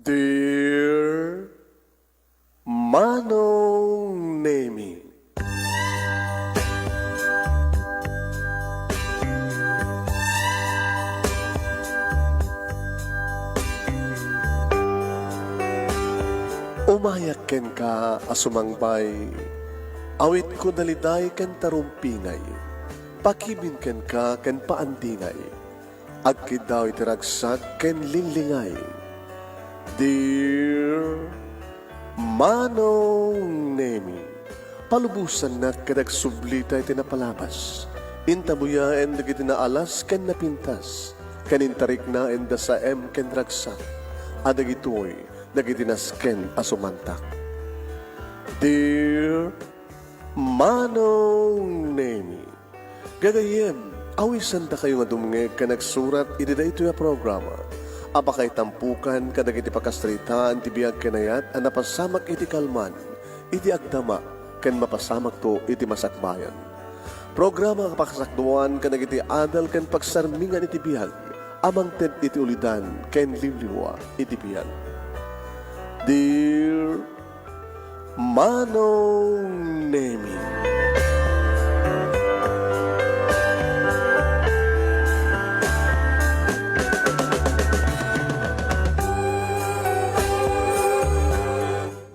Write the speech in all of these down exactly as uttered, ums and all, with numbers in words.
Dear Manong Nemi. Umayak kenka a sumangbay, awitko daliday ken tarumpingay, pakibin kenka ken paandingay. Agkiddaw iti ragsak ken linglingay. Dear Manong Nemi, palubosannak ket agsublita iti napalabas. Intabuyaen dagiti naalas ken napintas, ken intariknaen da saem ken ragsak, a dagitoy dagiti nasken a sumantak. Dear Manong Nemi, gagayyem, awisandakayo nga dumngeg ken agsurat iti daytoy a programa a pakaitampukan kadagiti pakasaritaan ti biag ken ayat a napasamak iti kalman, iti agdama, ken mapasamakto iti masakbayan. Programa a pakasakduan kadagiti adal ken pagsarmingan iti biag a mangted iti ulidan ken liwliwa iti biag. Dear Manong Nemi.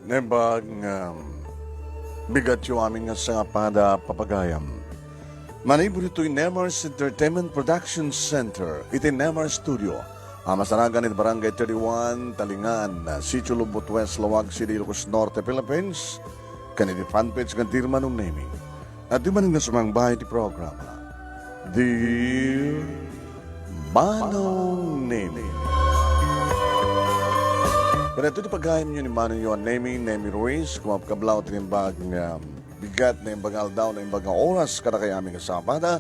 Naimbag nga bigatyo amin nga sangapada, papagayam. Manipud ditoy Nemars Entertainment Production Center iti Nemars Studio a masarakan iti Barangay thirty-one, Talingan, Sitio Lubot West, Laoag City, Ilocos Norte, Philippines, ken iti fanpage nga Dear Manong Nemi. Adda manen nga sumangbay iti programa, Dear Manong Nemi. Ken iti pagayamyo ni Manong Yohan Nemi, Nemi Ruiz, kumapkablaw ti naimbag nga bigat, naimbag nga aldaw, naimbag nga oras kadakayo amin nga sabada.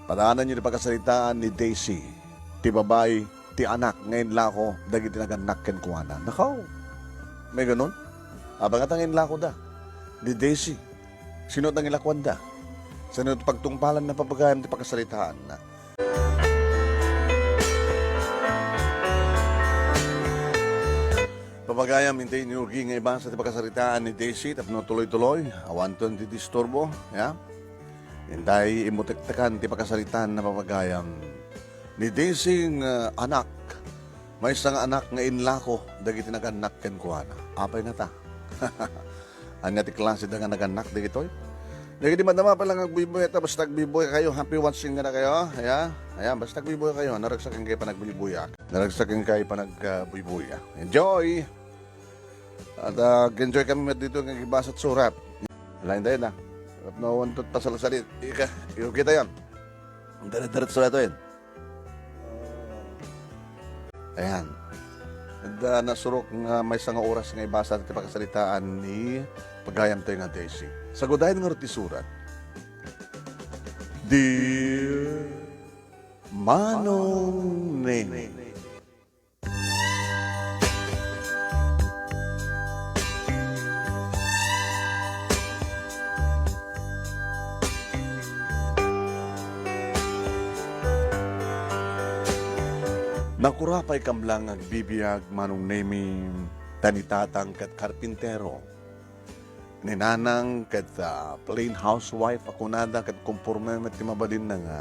Padaananyo ti pakasaritaan ni Daisy, ti babai, ti anak nga inlako dagiti nagannak kenkuana. Nakaw, may ganun? Apay ngata nga inlakoda ni Daisy? Sino ti nangilakoanda? Sino ti pagtungpalanna, papagayam ti pakasaritaanna? Papagayam, intay ni Rugi nga ibasa ti pakasaritaan ni Daisy tapno tuloy-tuloy. Awanton ti disturbo, ya? Intay imutektekan ti pakasaritaan na papagayam ni Daisy nga anak. Maysa nga anak nga inlako dagiti nagannak kenkuana. Apay ngata? Ania ti klase da nga nagannak dagitoy? Dagiti madama pay lang agbuybuya ta basta agbuybuya kayo, happy watching nga na kayo. Ayan, ayan, basta agbuybuya kayo, naragsak kayo panagbuybuyak. Naragsak kayo panag, ah, buybuya. Enjoy! At, ah, enjoy kami met dito nga gibasa at surat. Lain tayo na. At no, one, two, pasalsalit. Ika, yung kita yan. Dire-diretso na ito yan. Ayan. Anda nasurok nga maysa nga oras nga ibasa ti pakasaritaan ni pagayam tayo nga Daisy. Sagudayan nga ti surat. Dear Manong Nene. Nakura pay kam lang agbibiag, Manong Nemi, ta ni tatang ket karpintero. Ni nanang ket, ah, plain housewife a kunada ket komporme met ti mabalinna nga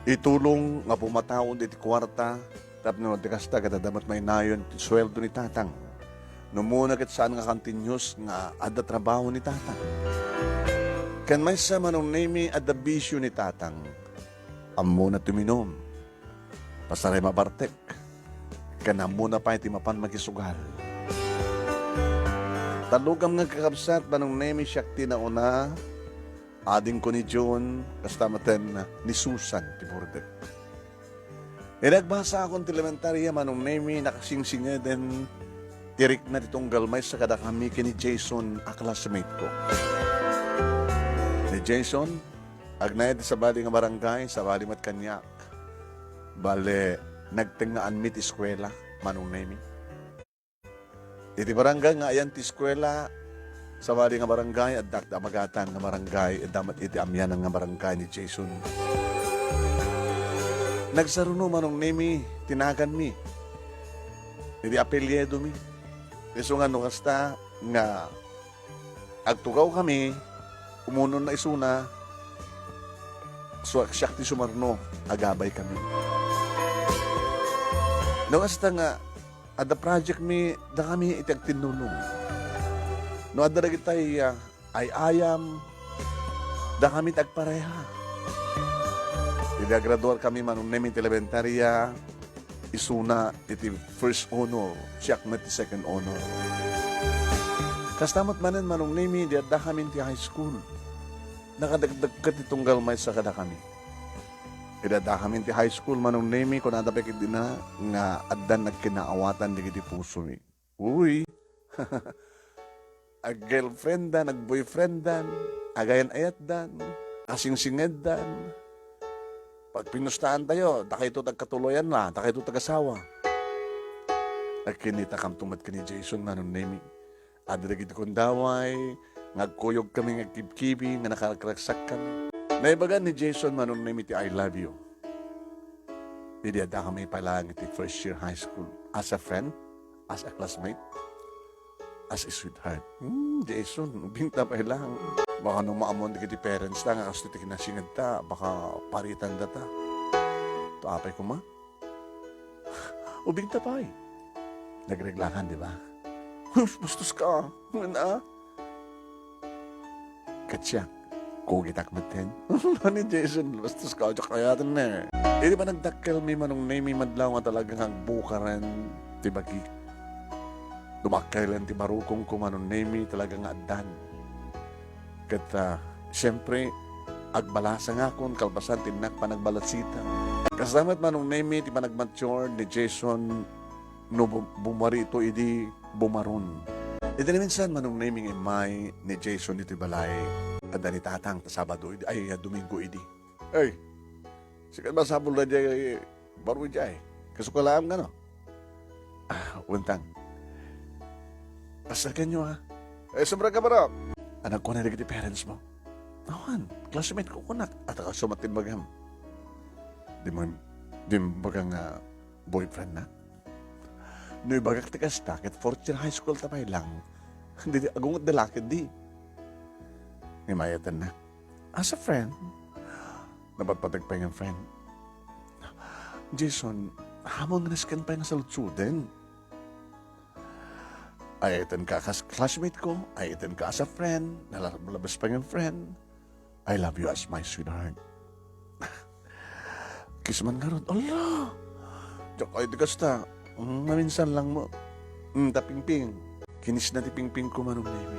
itulong nga pumataud iti kuarta tapno ti kasta ket adda met mainayon ti sueldo ni tatang. No muna ket saan nga continuous nga adda trabaho ni tatang. Ken maysa, Manong Nemi, adda bisio ni tatang. Ammona tuminom. Pasaray mabartek. Ken ammona pay ti mapan makisugal. Talukam nga kakabsat, Manong Nemi, siak ti nauna. Adingko ni June, kasta maten ni Susan ti burdek. Idi agbasakon ti elementaria, Manong Nemi, nakasingsingeden ti rikna ti tunggal maysa kadakami ken ni Jason a classmate ko. Ni Jason, agnaed ti sabali nga barangay, sabali met kaniak. Bale, nagtengngaanmi ti eskuela, Manong Nemi. Iti barangay nga ayan ti eskuela, sabali nga barangay, adda ti Amagatan nga barangay, adda met iti Amianan nga barangay ni Jason. Nagsaruno, Manong Nemi, ti naganmi. Iti apelyidomi. Isu nga no kasta nga agtugawkami, umunonna isuna, so, siak ti sumarno, agabaykami. No kasta nga adda projectmi, dakami iti agtinnulong. No adda dagitay, ah, ay-ayam, dakami ti agpareha. Idi agraduarkami, Manong Nemi, ti elementaria, isuna iti first honor, siak met ti second honor. Kasta met manen, Manong Nemi, idi addakami iti high school. Nakadagdag ket ti tunggal maysa kadakami. Idi addakami iti high school, Manong Nemi, kunada pay ketdin nga addan agkinaawatan dagiti pusomi. Uy! Ag-girlfriendan, ag-boyfriendan, agayan-ayatdan, asingsingeddan. Pagpinustaantayo, dakayto ti agkatuloyan na, dakayto ti agasawa. Agkinitakamto met ken ni Jason, Manong Nemi. Adda dagiti kundaway, nga agkuyogkami nga agkibkibi, nga nakaragsakkami. Naibaga ni Jason, Manong Nemi, ti "I love you." Idi addakami pay laeng iti first year high school. As a friend, as a classmate, as a sweetheart. Hmm, Jason, ubingta pay laeng. Baka no maammon dagiti parents ta nga kastoy ti kinasingedta, baka paritandata. To apay koma? Ubingta pay. Nagreglakan, di ba? Hus, bastos ka. Ngana? Ket siak, kugitak metten. Ni Jason, bastos ka, diak kayaten ne. Idi panagdakkelmi, Manong Nemi, madlaw nga talaga nga agbukaren ti bagik. Dumakkelen ti barukongko, Manong Nemi, talaga nga addan. Ket, ah, siempre, agbalasangakon kalpasan ti innak panagbalasita. Kasta met, Manong Nemi, ti panagmature ni Jason no bu-, bumarito idi bumaron. Iti naminsan, Manong Nemi, nga immay ni Jason iti balay, adda ni Tatang ta Sabado idi, ay, Domingo idi. "Ey, sika masapul daydiay baro idiay. Kasuka laeng ngano?" "Ah, untang." "Pastorkanyo, ha?" "Eh, sumrek ka, baro." "Anakko na dagiti parents mo?" "Awan, classmate ko kunak." "Ata kasu met ti imbagam?" "Di mo, di mo imbagam nga boyfriend na?" "No ibagak ti kasta, ket fourth year high school ta pay laeng. Di, di, agunget da laked di." Imayaten na. "As a friend?" Napatpateg pay nga friend. "Jason, ammom nga nasken pay nga saludsoden. Ay-ayatenka kas classmate ko, ay-ayatenka as a friend, nalabes pay nga friend. I love you as my sweetheart." Kiss man ngarud. "Ala! Diak kayat ti kasta. Mm, maminsan lang mo. Mm, ta Pingping." Kinis na ti Pingping ko, Manong Nemi.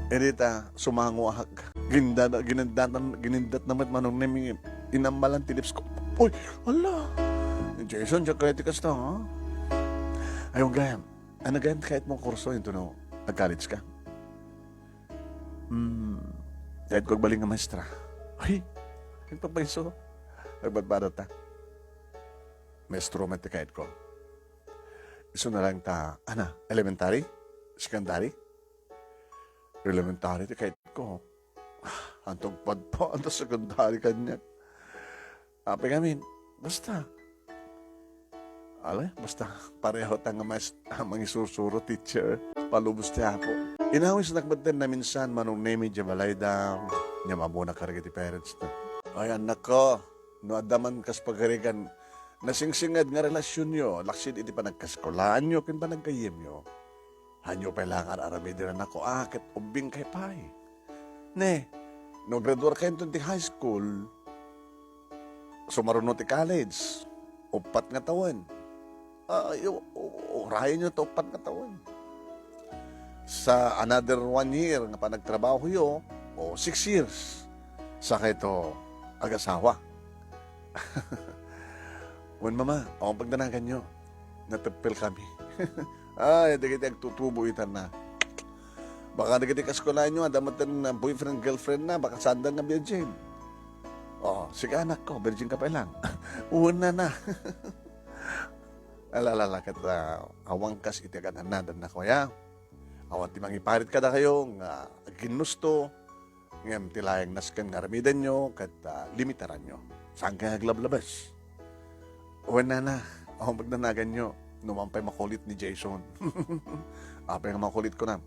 Idi ta, sumangoak. Ginda-, ginindatan-, ginindatna met, Manong Nemi. Inammalan ti lips ko. "Uy, ala! Jason, diak kayat ti kasta, ha?" "Ay, gayam. Ania gayam ti kayat mo nga kurso, intono ag-college ka?" "Hmm, kayatko agbalin nga maestra." "Ay, agpapaiso. Agbadbadata. Maestro met ti kayatko. Isuna laeng ta, ania, elementary? Secondary?" "Elementary ti kayatko. Anto agpadpad ta secondary kaniak? Apay ngamin, basta." Ala, basta pareho ta nga mas-, mangisursuro, teacher. Palubos ti Apo. Inawisnak metten naminsan, Manong Nemi, idiay balayda, ngem ammona kadagiti parents na. "Ay, annakko, no adda man kas pagarigan, nasingsinged nga relasionyo, laksid iti panagkaskolaanyo ken panaggayyemyo. Hanyo pay laeng ar-aramiden, annakko, a, ket ubbingkay pay. Ne, no graduarkayo inton ti high school, sumaruno ti college, uppat nga tawen. Ay, u-, u-, urayenyo ta uppat nga tawen. Sa another one year nga panagtrabahoyo, o six years, sakayto agasawa." "Wen, Mama, awan pagdanaganyo. Nateppelkami." Ay, dagiti agtutubo itan na. Baka dagiti kaskolaanyo, adda metten boyfriend, girlfriend na, baka saanda nga virgin. "O, sika, anakko, virgin ka pay laeng." "Wen, Nana." "Ala, ala, ala, ket, ah, awan kas iti agan-annad, annakko, ya. Awan ti mangiparit kadakayo nga agginnusto, ngem ti laeng nasken nga aramidenyo ket, ah, limitaranyo. Saankay nga aglablabes." "Wen, Nana, awan pagdanaganyo. Numan pay makulit ni Jason. Apay nga makulit, kunam.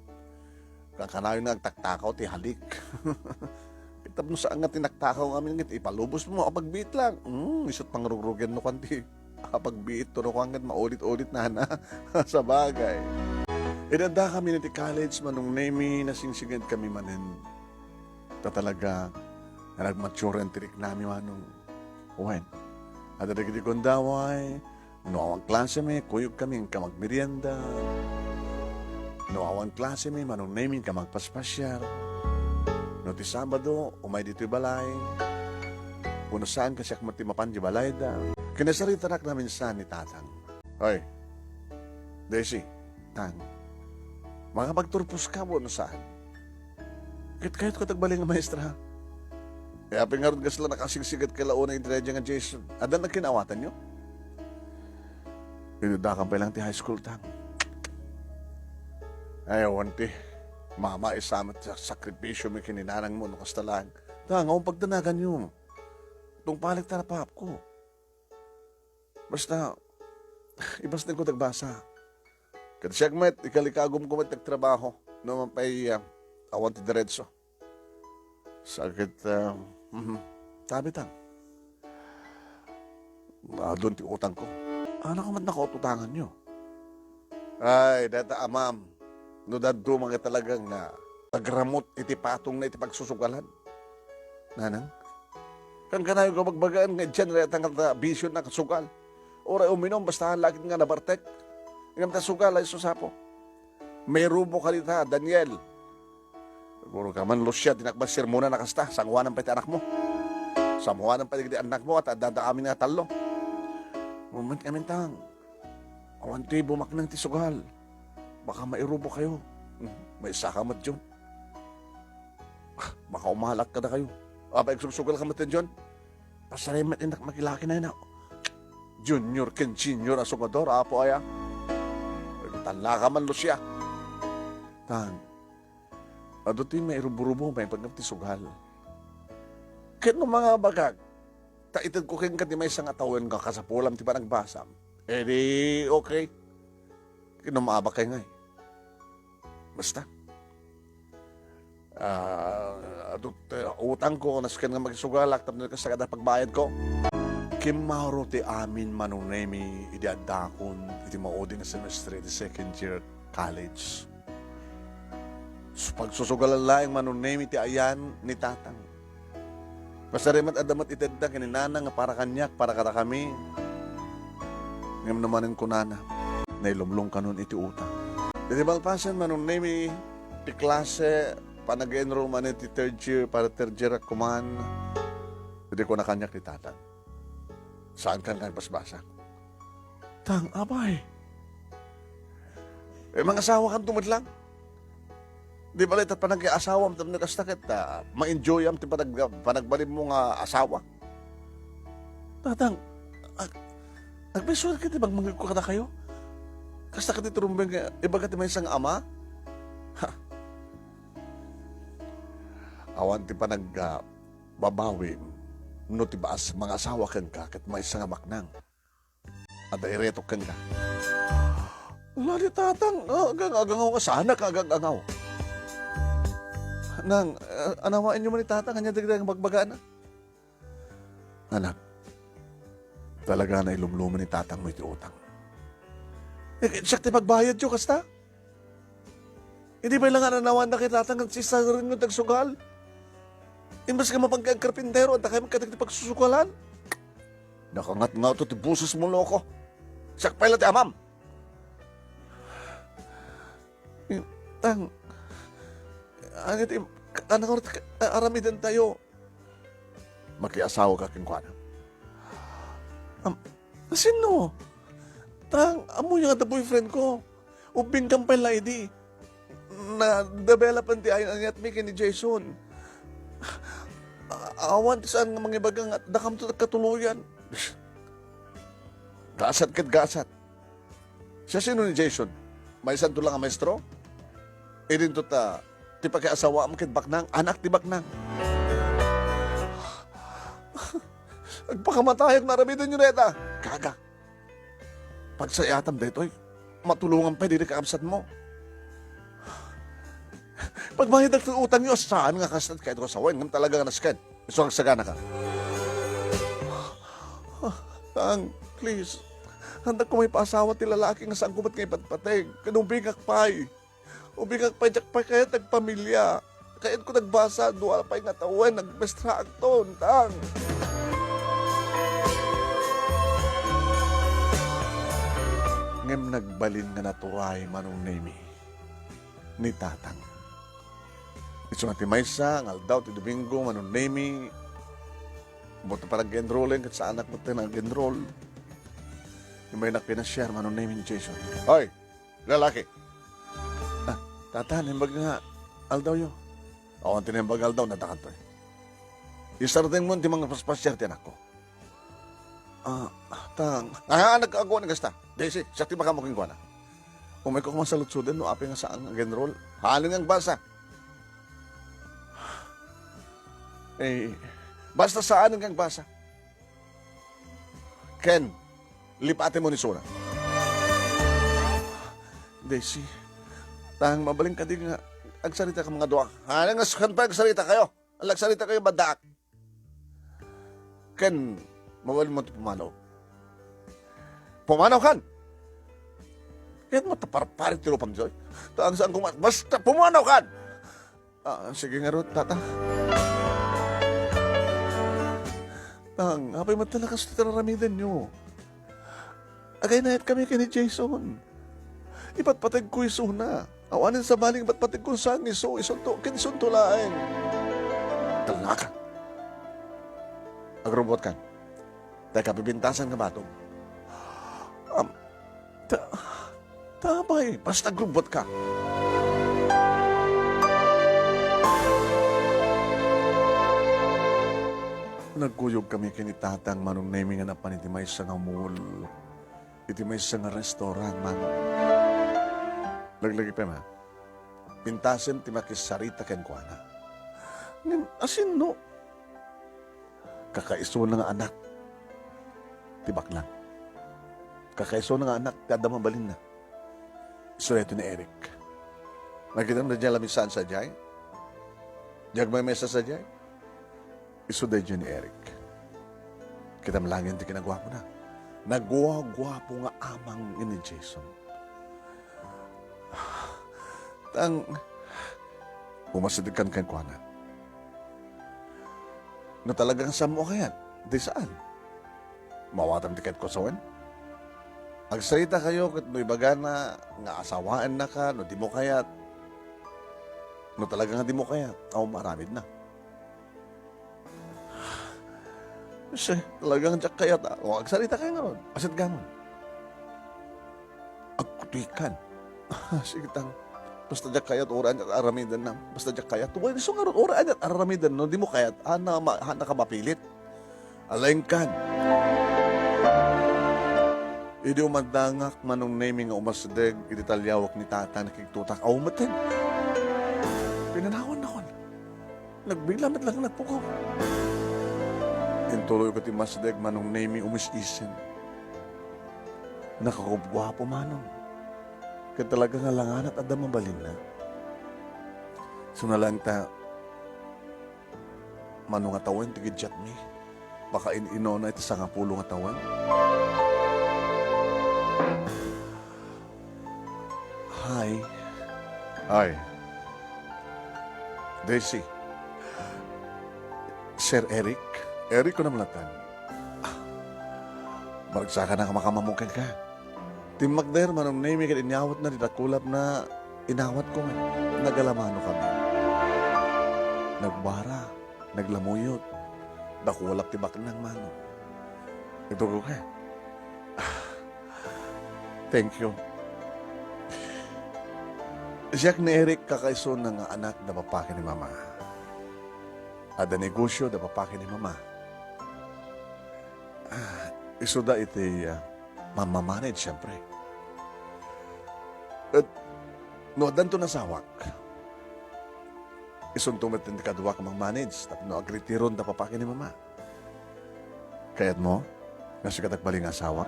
Kankanayon nga agtaktakaw ti halik. Tapno saan nga tinaktakaw ngamin nga ipalubos mo, apagbiit lang. Hmm, isu't pangrugrugen no kuan ti apagbiit to no kuan ket maulit-ulit nana. Sabagay. Idi addakami iti college, Manong Nemi, nasingsiged kami manen. Ta talaga, nga nagmature ti riknami, Manong. Wen, adda dagiti gundaway, no awan klasemi, kuyog kami inka magmerienda. No awan klasemi, Manong Nemi, inka magpaspasiar. No ti Sabado, umay ditoy balay. Wenno saan, kasiak met ti mapan di balayda. Kinasaritanak naminsan ni Tatang. Hoy, Daisy, Tang, makapagturpos ka wenno saan? Ket kayat ko ti agbalin nga maestra. E, apay ngarud kasla nakasigsiged kay la unay iti daydiay nga Jason? Adda nagkin-awatanyo? Idudakan pay lang ti high school, Tang. Ay, awan ti. Mama, isa met ti sakripisyomi ken ni nanangmo no kasta laeng. Tang, awan pagdanaganyo. Tungpalek ta napapko. Basta, ibasnengko ti agbasa. Ket siak met, ikalikagumko met ti agtrabaho. No man pay, ah, awan ti diretso. Sakit, ah, mhm. Sabi ta. Adun ti utangko. Ania met nakaututanganyo? Ay, dayta amam. No dadduma nga talagang, ah, agramut iti patongna iti pagsusugalan. Nanang? Kankanayon nga bagbagaen nga idiay dayta nga bisyona nga sugal. Uray uminum, basta lakit nga nabartek. Ngem ta sugal, ay susapo. Mairubo ka dita, Daniel. Siguro ka man, Lucia, ti nakbas sermonan a kasta, sangoanan pay ti anakmo. Sangoanan pay ti annakmo, at adda amin nga tallo. Moment kami, Tang. Awan ti bumaknang ti sugal. Baka mairubo kayo. Hmm, maysa ka met, John. Ah, makaumalak kadakayo. Apay, agsugsugal ka met, John? Pasarem met innak makilaki na yun, ah. Junior ken senior a sugador, apo aya. Tallaka man, Lucia. Tang, adu ti mairubo-rubo, maipagap ti sugal. Ket no mangabagak, ta itedko kenka ti maysa nga tawen nga kasapulam ti panagbasam, edi okay. Kinumabak kay ngay. Basta. Ah, adut, eh, utangko, nasken nga makisugalak, tapno kasagada pagbayadko. Kimmaro ti amin, Manong Nemi, idi addakon iti maudi nga semestre iti second year college. Su-, pagsusugalan laeng, Manong Nemi, ti ayan ni Tatang. Pasarimet adda met itedda ken ni Nana nga para kaniak, para kadakami. Ngem no manen kunana, nailumlom kanon iti utang. Iti malpasen, Manong Nemi, ti klase, panag-enroll man iti third year, para third year ak kuman. Idi kuna kaniak ni Tatang, saan kan nga basbasa? Tang, apay. Eh, mangasawakanto met lang. Di bale, ta panag-asawam, tapno kasta ket, ah, ma-enjoyam ti panag-, panagbalinmo nga asawa. Tatang, ag-, agpayso ket ti pagmangegko kadakayo. Kasta ket ti turumbeng nga ibaga ti maysa nga ama. Ha. Awan ti panag-, ah, babawim no ti baas mangasawa kenka ket maysa nga baknang. Adda iretok kenka. Ala ni Tatang, ah, agang-agangaw nga saanak nga agang-angaw. Nang, ah, anawaenyo man ni Tatang, ania dagiti bagbagana? Anak, talaga nailumluman ni Tatangmo iti utang. Eh, siak ti pagbayadyo, kasta? Idi pay la nga nanawanna ket Tatang, sisarengyo ti agsugal. Imbes nga mapan nga agkarpintero, adda kay kadagiti pagsusugalan. Nakangatngato ti bosesmo, loko. Siak pay la ti amam. Tang, ania ti, ania nga aramidentayo? Makiasawaka kenkuana. Am, sinno? Tang, ammoyo nga adda boyfriend ko. Ubbingkan pay la idi. Na-develop ti ay-, ayatmi ken ni Jason. A-, awan ti saan nga mangibaga nga dakamto katuloyan. Gasat ket gasat. Siasino ni Jason? Maysanto lang a maestro? Idinto ta, ti pakiasawaam ket baknang, anak ti baknang. Agpakamatayak, naramidenyo dayta. Gaga. Pagsayatam daytoy. Matulongan pay daydi kakabsatmo. Pagbayadak ti utangyo, saan nga kasla ti kayatko a sawen, ngem talaga nga nasken. Isu agsagana ka. Tang, please. Haandak koma ipaasawa ti lalaki nga saanko met nga ipatpateg. Ken ubingak pay. Ubingak pay, diak pay kayat agpamilia. Kayatko nagbasa, dua pay nga tawen, nagmestraakton, Tang. Ngem nagbalin nga naturay, Manong Nemi, ni Tatang. Isu nga ti maysa nga aldaw ti Domingo, Manong Nemi, buta pa nag-enrolling ket saanak met nag-enroll. Imbaynak pinasiar, Manong Nemi, ni Jason. Hoy, lalaki! Ah, Tata, naimbag nga aldawyo. Awan ti naimbag nga aldaw, nadakanta. Isardengmo ti mangpaspasiar ti anakko. Ah, Tang. Ah, nagkaaguan nga kasta. Daisy, siak ti makamo kenkuana. Umayko koma saludsodon no apay nga saan nga nag-enroll. Haanenka agbasa. Eh, basta saanenka agbasa. Ken, lipatenmo ni Sona. Daisy, Tang, mabalin kadi nga agsarita kami nga dua? Haanenka, saan pay agsarita kayo? Agsarita kayo, baddaak. Ken, mabalinmo ti pumanaw. Pumanaw kan! Kayatmo ta parparit ti rupam, Joy? Tang, saan koma, basta pumanaw kan! Ah, sige ngarud, Tata. Tang, apay met talaga ti araramidenyo? Agaynayatkami ken ni Jason. Ipatpategko isuna. Awanen sabali nga ipatpategko sa ngiso, isunto, ken isunto laeng. Talnaka. Agrubbuatkan. Tay kapipintasan nga bato. Am, ta, ta apay, basta agrubbuatka. Nagkuyogkami ken ni Tatang, Manong Nemi, nga napan iti maysa nga mall. Iti maysa nga restaurant, Manong. Laglagi pay, ma. Pintasen ti makisarita kenkuana. Ngem, asinno? Kakaisuna nga anak ti baknang. Kakaisuna nga anak ti adda mabalinna. Isu daytoy ni Eric. Nakitam daydiay a lamisaan sadiay? Diay agmaymaysa sadiay? Isu daydiay ni Eric. Kitam laeng ti kinaguapona. Naguaguapo nga amang ni Jason. Tang, umasidegkan kenkuana. No talaga nga saanmo a kayat, di saan. Maawatam ti kayatko a sawen. Agsarita kayo ket no ibagana nga asawaennaka, no dimo kayat. No talaga nga dimo kayat, awan maaramidna. Siya, talagang diak kayat, ah. O, agsarita kayo ngarud. Asit gamon. Agkutikan. Sige, Tang. Basta diak kayat, uray aniat aramidennam. Basta diak kayat. Uray, isu ngarud, uray aniat aramidennam. No dimo kayat, haanna ma-, haannaka mapilit. Alaingkan. Idi umaddangak, Manong Nemi, nga umasdeg iti taliawek ni Tata, nakigtutak. Aw, metten. Pinanawannakon. Nagbigla met laeng nagpukaw. Intuloyko ti masdeg, Manong Nemi, umis-isen. Nakagubguapo, Manong. Ket talaga nga langanat adda mabalinna. Suna laeng ta, mano nga tawen ti giddiatmi? Makain-inuna iti sangapulo nga tawen. Hi. Hi. Daisy. Sir Eric. Eric ko naman latan. Ah, maragsakan na kamakamamukan ka. Timmagder, Manong Nemi, ket inyawatna ti dakulapna, inawatko nga. Nagalamano kami. Nagbara. Naglamuyot. Dakulap ti baknang, Manong. Ito ko ka. Ah, thank you. Siak ni Eric, kakaisuna nga anak da papaki ni Mama. Adda negosyo da papaki ni Mama. Ah, isuda iti, ah, mamamanage, siyempre. Et, no addanto nasawak, isunto met ti kaduak a mangmanage tapno agretiron da papaki ni Mama. Kayatmo nga sika ti agbalin nga asawa?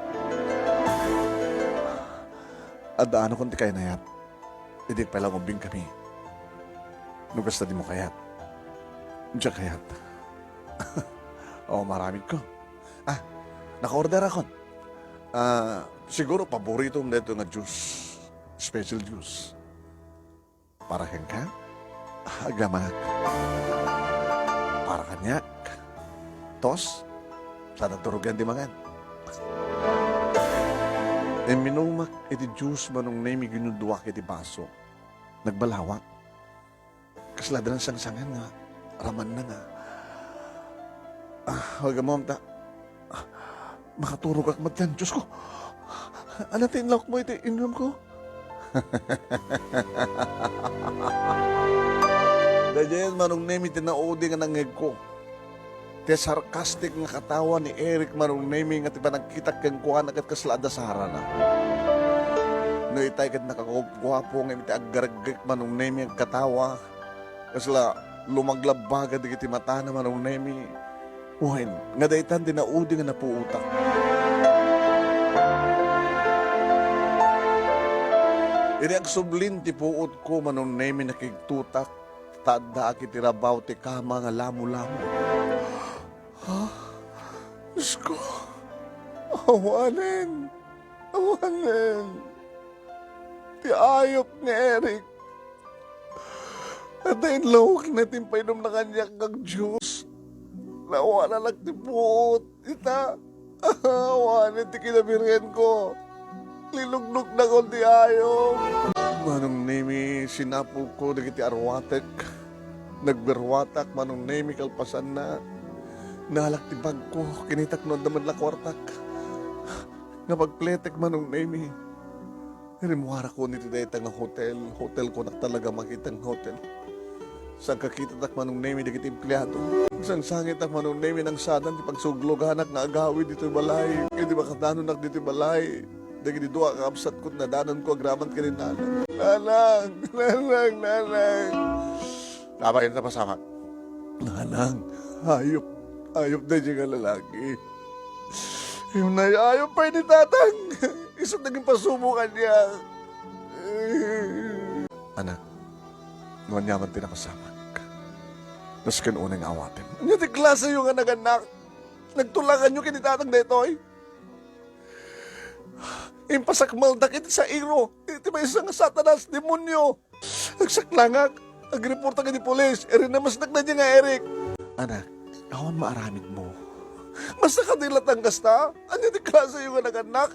Addaanakon ti kaynayat. Idi pay la nga ubbingkami. No kasta dimo kayat. Diak kayat. O, maaramidko. Ah, naka-orderakon. Ah, siguro paboritom daytoy nga juice. Special juice. Para kenka? Aglamanak. Para kaniak. Tos, saan a turugan ti mangan. Imminumak iti juice, Manong Nemi, ginuduak iti baso. Nagbalawak. Kasla adda nangsangsangan nga ramanna nga, ah, agamom ta, ah, makaturogak met ken. Diosko, ania ti inlawkmo iti inumko? Daydiay, Manong Nemi, ti naudi nga nangngegko. Ti sarcastic nga katawa ni Eric, Manong Nemi, nga ti panagkitak kenkuana ket kasla adda sarana. No itay ket nakaguapguapo, ngem iti aggaregrek, Manong Nemi, agkatawa, kasla lumaglabbaga dagiti matana, Manong Nemi. Wen, nga daytan ti naudi nga napuotak. Idi agsublin ti puotko, Manong Nemi, nakigtutak, ta addaak iti rabaw ti kama nga lamulamo. Ha? Diosko, awanen, awanen. Ti ayup ni Eric. Adda inlawakna ti impainumna kaniak nga juice. Nawalanak ti puot. Ita, awanen ti kinabirhenko. Linuknoknakon ti ayup. Manong Nemi, sinapulko dagiti arwatek. Nagberwatak, Manong Nemi, kalpasanna. Nalak ti bagko, kinitak no adda met la kuartak. Nga pagpletek, Manong Nemi. Rimmuarakon iti dayta nga hotel. Hotel, kunak talaga, makita nga hotel. Sangkakitatak, Manong Nemi, dagiti empleado. Sangsangitak, Manong Nemi, nangsadan ti pagsugloganak nga agawid ditoy balay. Idi makadanonak ditoy balay, dagiti dua a kakabsatko, nadanonko agraman ken ni Nanang. Nanang! Nanang! Nanang! Apay, ania ti napasamak? Nanang, ayup. Ayup daydiay nga lalaki. Imnay, ayup pay ni Tatang. Isu ti naging pasubo kaniak. Anak, no ania man ti napasamak, nasken unay nga awatem. Ania ti klaseyo nga nagannak? Nagtulakanyo ken ni Tatang daytoy? Impasakmaldak iti sairo, iti maysa nga Satanas, demonio. Agsaklangak, agreportak iti pulis, iri namasnak daydiay nga Eric. Anak, awan maaramidmo. Basta kadi lattan kasta, ania ti klaseyo nga nagannak?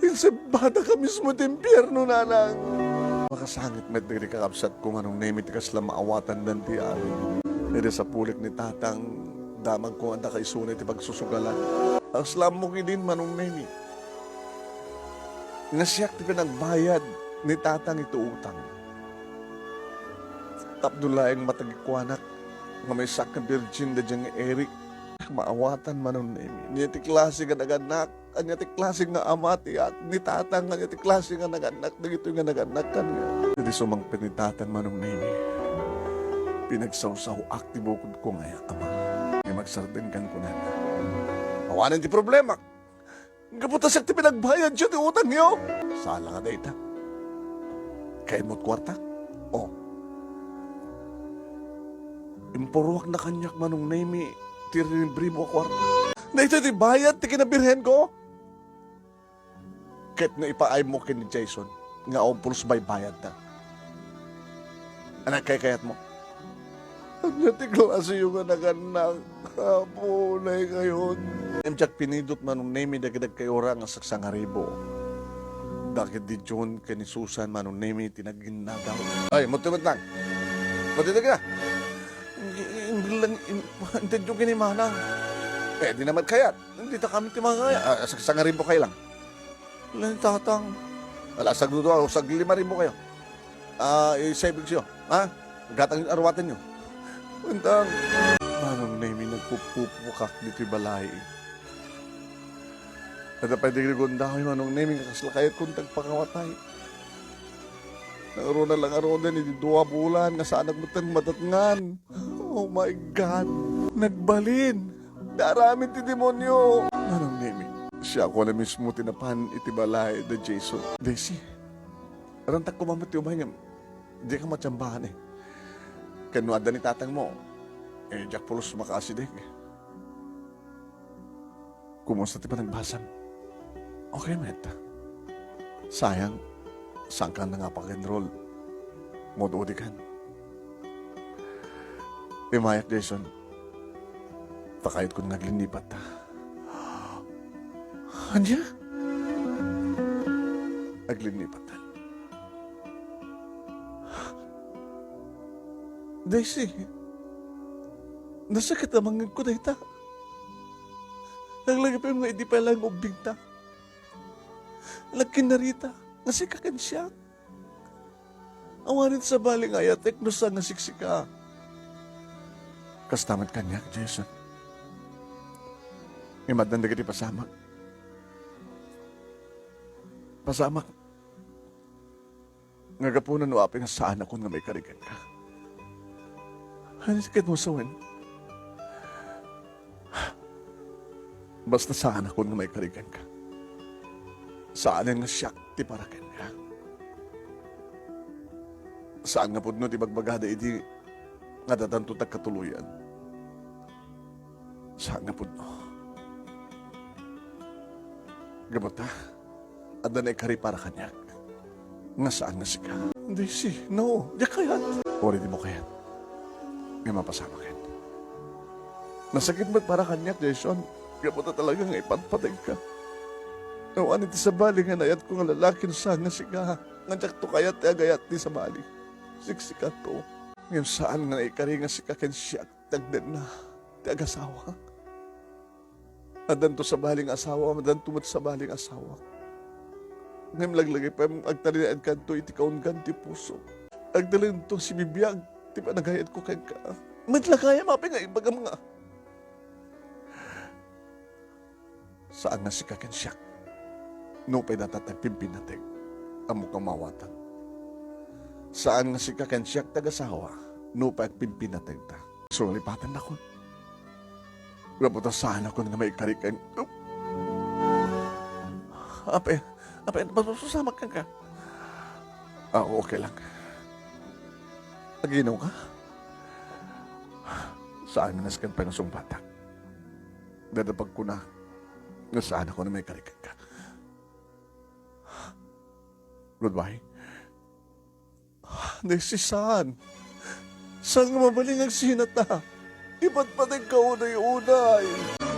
Insimbadaka mismo ti impierno, Nanang. Makasangit met dagiti kakabsatko, Manong Nemi, ti kasla maawatandan ti amin. Idi sapulik ni Tatang, damagko nga adda kaisuna iti pagsusugalan. Kasla ammok idin, Manong Nemi, nga siak ti pinagbayad ni Tatang iti utang. Tapno laeng matagikuanak nga maysaak nga virgin daydiay nga Eric. Maawatan, Manong Nemi. Ania ti klase nga nagannak? Ania ti klase nga ama ti at-, ni Tatang? Ania ti klase nga nagannak dagitoy nga nagannak kaniak? Idi sumangpet ni Tatang, Manong Nemi, pinagsawsaw-ak ti bukodko nga ama. Ngem agsardeng kenkunana, awanen ti problema. Gapu ta siak ti pinagbayadyo ti utangyo. Saan la nga dayta. Kayatmo ti kuarta? O. Impuruakna kaniak, Manong Nemi, ti rinibrimo a kuarta. Daytoy ti bayad ti kinabirhenko. Ket no ipaaymo ken ni Jason nga awan pulos baybayadta, ania ti kaykayatmo? Ania ti klaseyo nga nagannak, Apo, unaykayon? Ngem diak pinidut, Manong Nemi, dagidagkayo ra nga saksangaribo. Dagiti John ken ni Susan, Manong Nemi, ti naginnagaw. Ay, muttimetnang. Muttitek na. Imbilang, im-, intedyo ken ni Manang. Eh, di naman kayat. Dita kami ti mangaya. Ah, saksangaribo kay lang. Lan Tatang. Ala, sagdudua o saglima ribu kayo. Ah, isaypigsiyo, ha? Gatang yung arwatanyo. Kuentang. Manong Nemi, nagpupupukak ditoy balay. Adda pay di rigundaw, Manong Nemi, nga kasla kayat kong tagpakawatay. Nangruna lang aroden iti dua bulan nga saanak metten madatngan. Oh my God! Nagbalin! Naaramid ti demonio! Manong Nemi, Siak a mismo ti napan iti balay da Jason. Daisy, rantak koma met ti umay ngem dika matiambahan, eh. Ken no adda ni tatangmo, eh, diak pulos makaasideg. Kumusta ti panagbasam? Okay met. Sayang, saanka nga pag-enroll. Mud-udikan. Imayak, Jason. Ta kayatkon nga aglinnipatta. Ania? Aglinnipatta. Daisy, nasakit a mangngegko dayta. Laglagipem nga idi pay laeng ubbingta, nagkinnarita nga sika ken siak. Awanen sabali nga ayatek no saan nga siksika. Kasta met kaniak, Jason. Ngem addan dagiti pasamak. Pasamak nga gapuna no apay nga saanakon nga maikari kenka. Ania ti kayatmo a sawen? Basta saanakon nga maikari kenka. Saanen nga siak ti para kenka. Saan nga pudno ti bagbagada idi nga addanto ti agkatuloyan. Saan nga pudno. Gapu ta, adda naikari para kaniak nga saan nga sika. Daisy, no, diak kayat. Uray dimo kayat, ngem mapasamaken. Nasakit met para kaniak, Jason, gapu ta talaga nga ipatpategka. Awanen ti sabali nga nayatko nga lalaki no saan nga sika, nga diakto kayat ti agayat ti sabali. Siksikato. Ngem saan nga naikari nga sika ken siak ti agdenna ti agasawak. Addanto sabali nga asawa, addanto met sabali nga asawa. Ngem laglagipem, agtalinaedkanto iti kaunggan ti puso. Agtalinaedto sibibiag ti panagayatko kenka. Met la gayam apay nga ibagam nga saan nga sika ken siak. Nupay data ti agpimpinnateg, ammok nga maawatan. Saan nga sika ken siak ti agasawa, nupay agpimpinnategta. Sulipatennakon. Gapu ta saanakon nga maikari ken, apay, apay, pasamak kenka. Ah, okay lang. Aginom ka? Saan nga nasken pay nga sungbatak. Dada pagkuna nga saanakon nga maikari kenka. Goodbye. Daisy, saan? Saan nga mabalin nga agsinata? Ipatpategka uday-uday.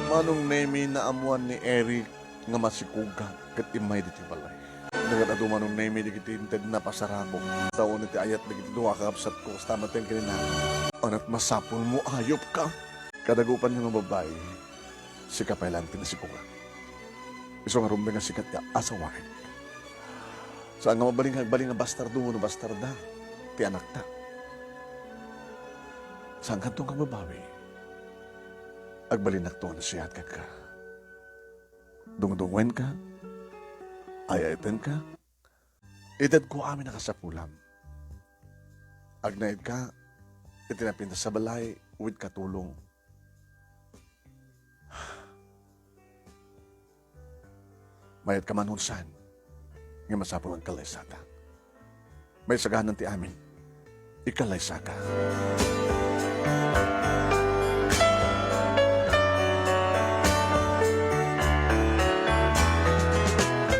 Manong Nemi, naammuan ni Eric nga masikogak ket immay ditoy balay. Nagad-adu, Manong Nemi, dagiti intedna a pasarabok. Tawen ti ayat dagiti dua a kakabsatko, kasta met ken ni nanang. Ania ti masapulmo, ayupka? Kadagupanyo nga babbai, sika pay laeng ti nasikogak. Isu ngarud nga sika ti asawaek. Saan nga mabalin nga agbalin nga bastardo wenno bastarda ti anakta. Saankanto nga agbabawi. Agbalinnakto nga nasayaat kenka. Dungdungngoenka, ay-ayatenka, itedko amin a kasapulam. Agnaedka iti napintas a balay wenno agtulong. Mayatka man wenno saan, ngem masapul nga agkallaysata. Maisaganan ti amin. Ikallaysaka.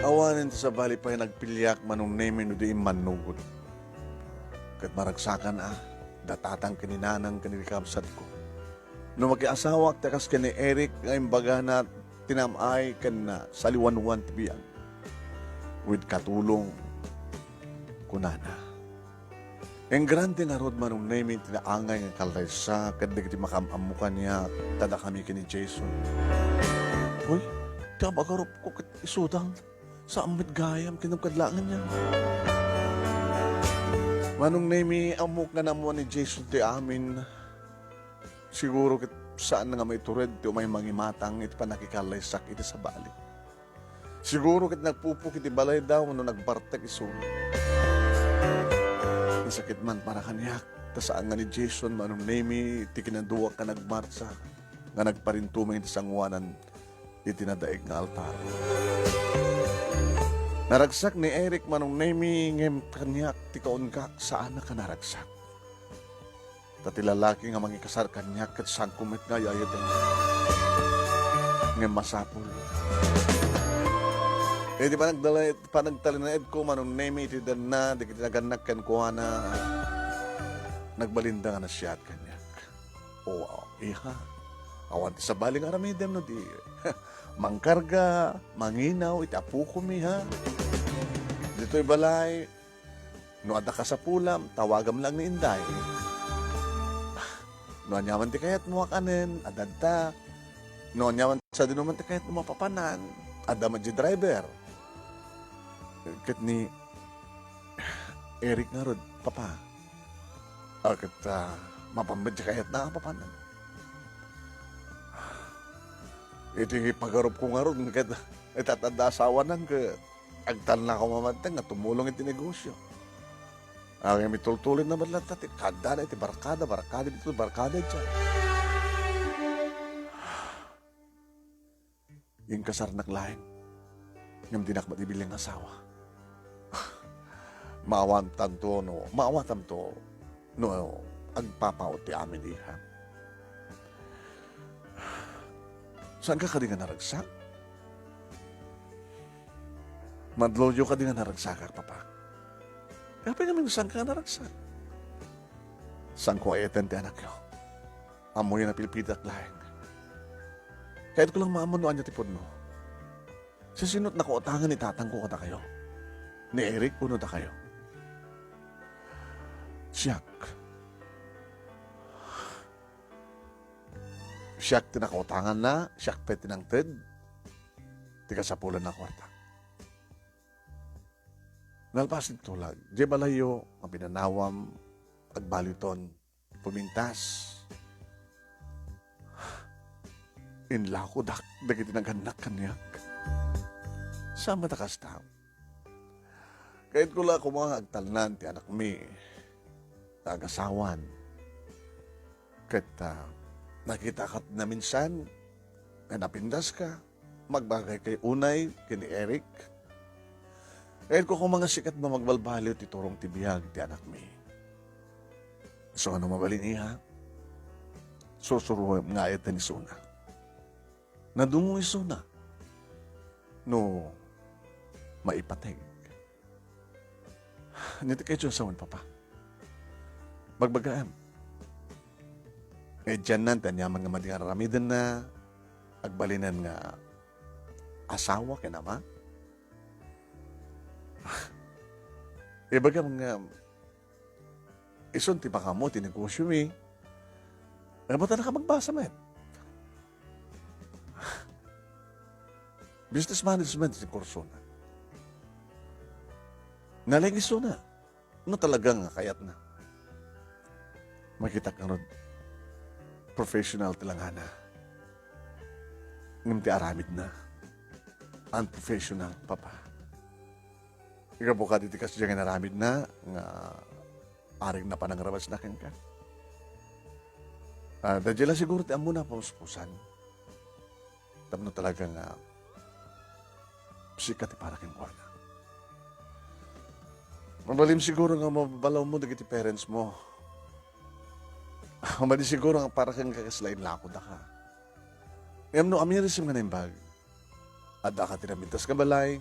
Awanen ti sabali pay nga agpiliak, Manong Nemi, no di immannugod. Ket maragsakan a, datatan ken ni nanang ken ni kakabsatko. No makiasawak ti kas ken ni Eric nga imbagana, tinam-ay ken saliwanwan ti biag. With katulong, kunana. Ingrande ngarud, Manong Nemi, ti naangay nga kallaysa ken dagiti makaam-ammo kaniak, ta dakami ken ni Jason. Uy, ti abagarupko ket isudang. Saan met gayam ken nagkadlaangan niya. Manong Nemi, ammok nga naammuan ni Jason ti amin. Siguro ket saan nga maitured ti umay mangimatang iti pannakikallaysakna iti sabali. Siguro ket nagpupok iti balayda wenno nagbartek isu. Nasakit man para kaniak, ta saan nga ni Jason, Manong Nemi, ti kinaduak nga nagmartsa nga nagparintumeng iti sangoanan iti nadaig nga altar. Naragsak ni Eric, Manong Nemi, ngem kaniak ti kaungak, saanak a naragsak. Ta ti lalaki nga mangikasar kaniak ket saanko met nga ay-ayaten. Ngem masapul. Iti panagdala-, panagtalinaedko, Manong Nemi, iti danna dagiti nagannak kenkuana, nagbalinda nga nasiaat kaniak. O, iha, awan ti sabali nga aramidem no di mangkarga, manginaw iti apokom, iha. Ditoy balay, no adda kasapulam, tawagam lang ni Inday. No aniaman ti kayatmo a kanen, adda. No aniaman sadino man ti kayatmo a papanan, adda met diay driver. Ket ni Eric ngarud, Papa, a, ket, ah, mapan met diay kayatna a papanan. Iti pagarupko ngarud, ket ita ti adda asawana, ket agtalnako mamanteng nga tumulong iti negosio. Ngem itultuloyna met latta ti kaadda iti barkada, barkada ditoy, barkada diay. Inkasarnak laeng, ngem dinak met ibilin nga asawa. Maawatanto no, maawatanto no agpapaut ti amin, iha. Saanka kadi nga naragsak? Madloyo kadi nga naragsakak, Papa? Apay ngamin saanka nga naragsak? Saanko ay-ayaten ti anakyo. Ammoyo a napilpitak laeng. Kayatko lang maammo no ania ti pudno. Sisino ti nakautangan ni tatangko kadakayo? Ni Eric wenno dakayo? Siak. Siak ti nakautanganna, siak pay ti nangted ti kasapulanna a kuarta. Nalpas ti tulag, diay balayyo, mapinanawam, agbaliton, pumintas. Inlakodak dagiti nagannak kaniak. Saan met a kasta? Kayatko la koma nga agtalnan ti anakmi nga agasawan. Ket, ah, nakitaka naminsan nga napintaska, magbagaykayo unay ken ni Eric. Kayatko koma nga sika ti mangbalbaliw ti turong ti biag ti anakmi. Isu nga no mabalin, iha, sursuroem nga ay-ayaten isuna. Nadungog isuna no maipateg. Ania ti kayatyo a sawen, Papa? Bagbagaem. Nga idianna ti aniaman nga madi nga ar-aramidenna, agbalinen nga asawa ken ama. Ibagam nga isun ti makaammo ti negosiomi. Ay, ba't naka magbasa met? Business management ti kursona. Nalaing isuna. No talaga nga kayatna. Makitak ngarud, professional ti langana. Ngem ti aramidna, unprofessional, Papa. Gapu kadi ti kasdiay nga inaramidna nga aring napanangrabasna kenka. Ah, daydiay la siguro ti ammona a pamuspusan. Tapno talaga nga sika ti para kenkuana. Mabalin siguro nga mabalawmo dagiti parents mo. Madi siguro nga para kenka kasla inlakodaka. Ngem no amirisem nga naimbag, addaka ti napintas nga balay,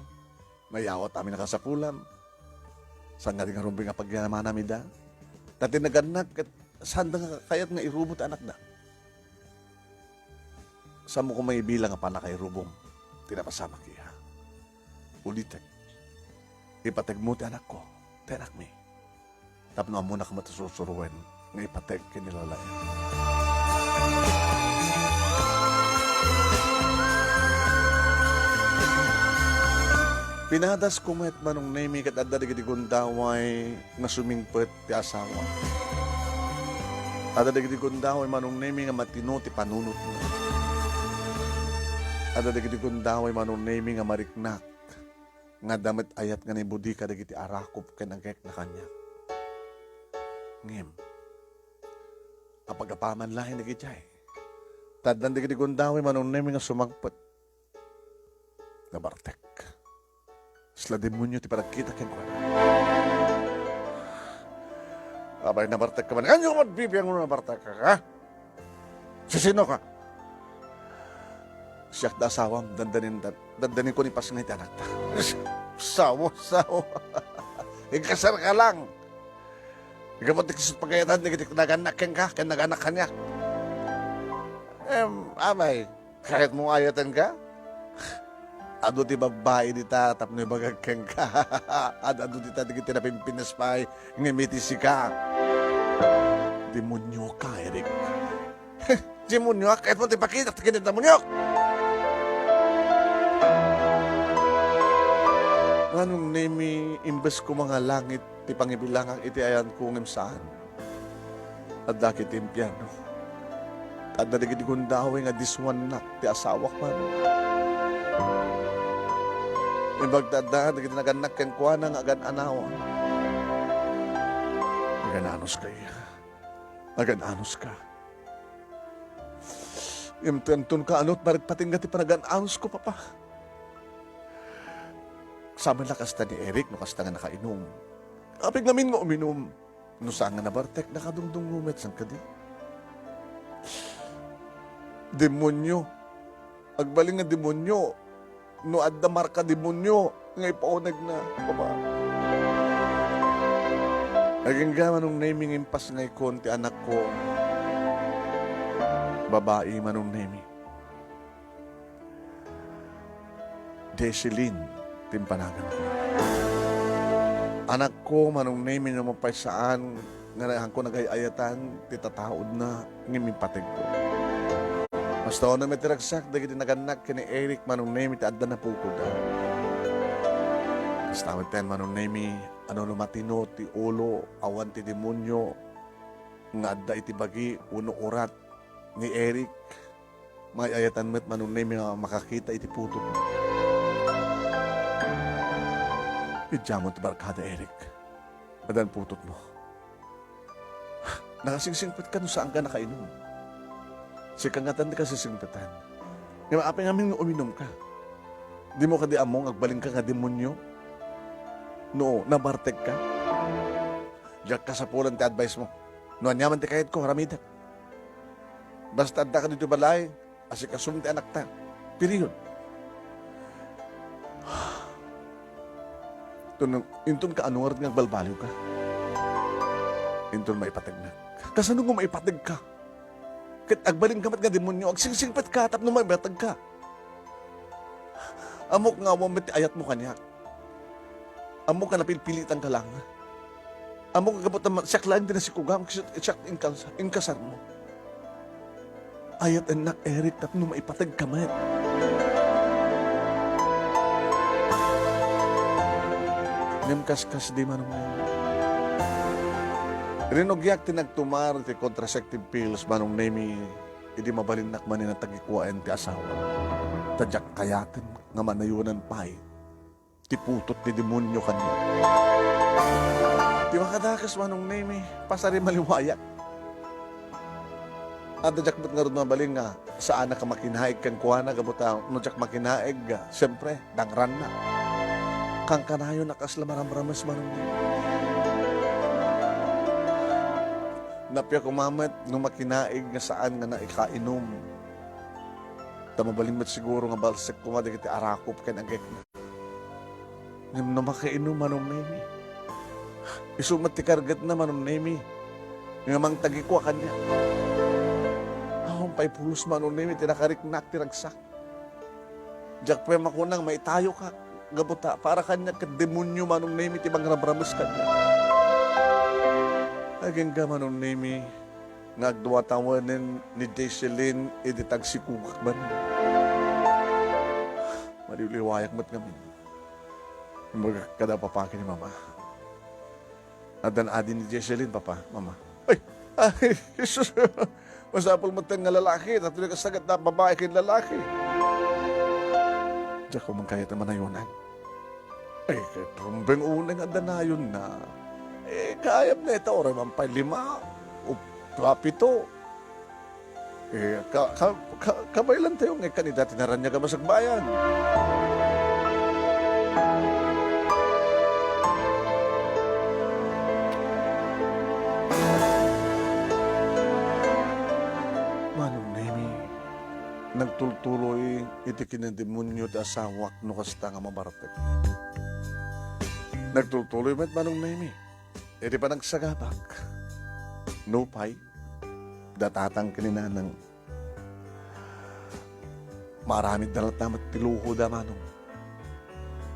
nayawat amin a kasapulam. Saan nga di nga rumbeng a pagyamanam ida? Ta ti nagannak ket saanda nga kayat nga irubo ti anakda. Saanmo koma ibilang a pannakairubom ti napasamak, iha. Ulitek, ipategmo ti anakko, ti anakmi. Tapno ammonak met a sursuroen nga ipateg ken ni lalaem. Pinadasko met, Manong Nemi, ket adda dagiti gundaway nga sumingpet ti asawa. Adda dagiti gundaway, Manong Nemi, nga matino ti panunotna. Adda dagiti gundaway, Manong Nemi, nga mariknak, nga adda met ayat nga naibudi kadagiti arakop ken agekna kaniak. Ngem, apagapaman laeng dagiti ay. Ta addan dagiti gundaway, Manong Nemi, nga sumangpet. Nabartek. Kasla demonio ti panagkita kenkuana. Apay, nabartek ka man. Ania met bibiang no nabartek ka, ha? Sisino ka? Siak da asawam, dandanin, dandanin ko ni pasngay ti anakta. Sawa, sawa. Inkasar ka lang. Ikaw ti kusot pagayatan, dagiti nagannak kenka, ken nagannak kaniak. Em, apay, kayat mo ayaten ka? Adu ti babbai dita tapno ibagak kenka. Ad-adu dita dagiti napimpinas pay nga mitisi ka. Demonio ka, Eric. Demonio, kayat mo ti pakita ti kinita demonio. Nganong nemi imbes ko mangalangit ti pangibilangak iti ayanko ngem saan. Adda ket ti impierno. Adda dagiti gundaway nga disuannak ti asawak man. Imbag ta adda dagiti nagannak kenkuana nga agan-anawan. Agan-anos kay. Agan-anos ka. Imtenton ka, anot, maragpatingga ti panagan-anos ko, Papa. Saman la kasta ni Eric, no kasta nga nakainom. Apay ngamin nga uminom? No saan nga nabartek, nakadungdungngo met, saan kadi? Demonyo. Agbalin nga demonyo. No adda marka demonyo nga ipaunegna, Papa. Agingga, Manong Nemi, nga impasngaykon ti anakko. Babai, Manong Nemi. Jesselyn ti impanaganko. Anakko, Manong Nemi, no mapay saan nga nagayko nagay-ayatan ti tataudna ngem impategko. Kasta unay met ti ragsak dagiti nagannak ken ni Eric, Manong Nemi, ti adda napukoda. Kasta met ten, Manong Nemi, ano no matino ti ulo awan ti demonyo nga adda iti bagi wenno urat ni Eric, maay-ayatan met, Manong Nemi, nga makakita iti putotmo. Idiamon ti barkada, Eric. Addan putotmo. Nakasingsingpet ka no saan ka nakainom. Sika ngatan ti kasisingpetan. Ngem apay ngamin nga uminom ka? Dimo kadi ammo nga agbalin ka nga demonyo? No, nabartek ka? Diak kasapulan ti advice mo. No aniaman ti kayatko, aramidek. Basta adda ka ditoy balay, asikasom ti anakta. Period. Inton, inton ka, ano nga agbalbaliw ka? Inton maipategnak. Kasano nga maipategka? Ket agbalin ka met nga demonyo, agsingsingpet ka tapno maipategka. Ammok nga awan met ti ayatmo kaniak. Ammok nga napilpilitan ka lang. Ammok nga gapu ta ma-, siak laeng ti nasikugam, siak inkas-, inkasarmo. Ayatennak, Eric, tapno maipategka met. Ngem kaskasdi, Manong Nemi. Rinugiak ti nagtumar iti contraceptive pills, Manong Nemi, idi mabalinnak manen a tagikuaen ti asawa. Ta diak kayaten nga manayonan pay ti putot ti demonyo kaniak. Ti makadakes, Manong Nemi, pasari maliwayak. Adda diak met ngarud mabalin nga saanak a makinaig kenkuana, gapu ta no diak makinaig, siempre, dangranna. Kankanayon a kasla maramrames, Manong Nemi. Napia koma met no makinaig nga saan nga naikainom. Ta mabalin met siguro nga balsek koma dagiti arakop ken agekna. Ngem no makainom, Manong Nemi, isu met ti kargetna, Manong Nemi, nga mangtagikua kaniak. Awan pay pulos, Manong Nemi, ti nakariknak ti ragsak. Diak pay makunang maitayo ka, gapu ta para kaniak ket demonyo, Manong Nemi, ti mangrabrames kaniak. Agingga, Manong Nemi, nga agduatawanen ni Jesselyn idi tagsikugak manen. Maliwliwayak met ngamin. Imbagak kada papa ken ni mama. Addan adi ni Jesselyn, papa, mama. Ay! Ay, Jesus! Masapul met nga lalaki, tapno kasagad na babae ken lalaki. Diak man kayat a manayonan. Ay, ket rumbeng unay nga adda nayonna. Eh, kaayam na ita, uray man pay lima, o pito. Eh, ka-, ka-, ka-, kabaylan tayo nga ikkan ida ti naraniag a masagbayan. Manong Nemi, nagtultuloy iti kinademonio ti asawak no kasta nga mabartek. Nagtultuloy met, Manong Nemi, iti panagsagabak. Nupay, da tatang ken ni nanang, maaramidda latta met ti luhoda, Manong.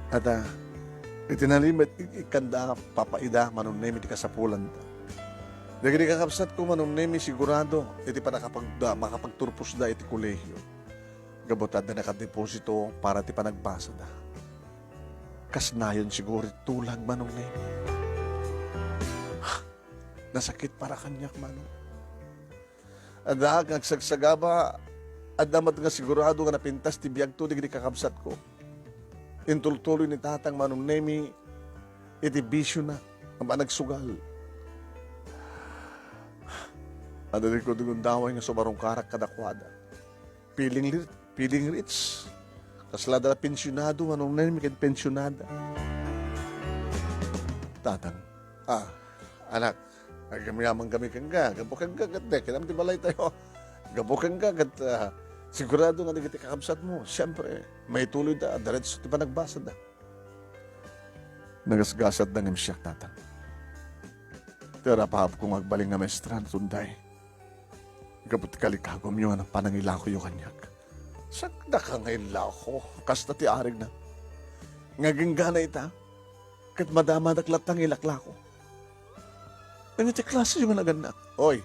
Ata, iti nalimed, ik-, ikkanda papaida, Manong Nemi, ti kasapulanda. Dagiti kakabsatko, Manong Nemi, sigurado iti panakapagda, makapagturposda iti kolehio. Gapu ta adda nakadeposito para ti panagbasada. Kas nayon siguro ti tulag, Manong Nemi. Nasakit para kaniak, Manong. Adda nga agsagsagaba, adda met nga sigurado nga napintas ti biagto dagiti kakabsatko. Intultuloy ni Tatang, Manong Nemi, iti bisiona nga panagsugal. Adda ti kudgundaway nga sumarungkarak kadakuada. Feeling li-, feeling rich. Kasla da pensionado, Manong Nemi, ken pensionada. Tatang, ah, anak, agyamyaman kami kenka. Gapu kenka, ket dayta ti balaytayo. Gapu kenka, ket, ah, sigurado nga dagiti kakabsatmo, siempre, maituloyda, diretso ti panagbasada. Nagasgasatda ngem siak, Tatang. Ti arapaapko nga agbalin nga maestra, Tunday. Gapu ti kalikagumyo nga panangilakoyo kaniak. Sakdaka nga ilako, kasta ti arigna. Nga aginggana ita, ket madamadak latta nga ilaklako. Ania ti klaseyo nga nagannak? Oy,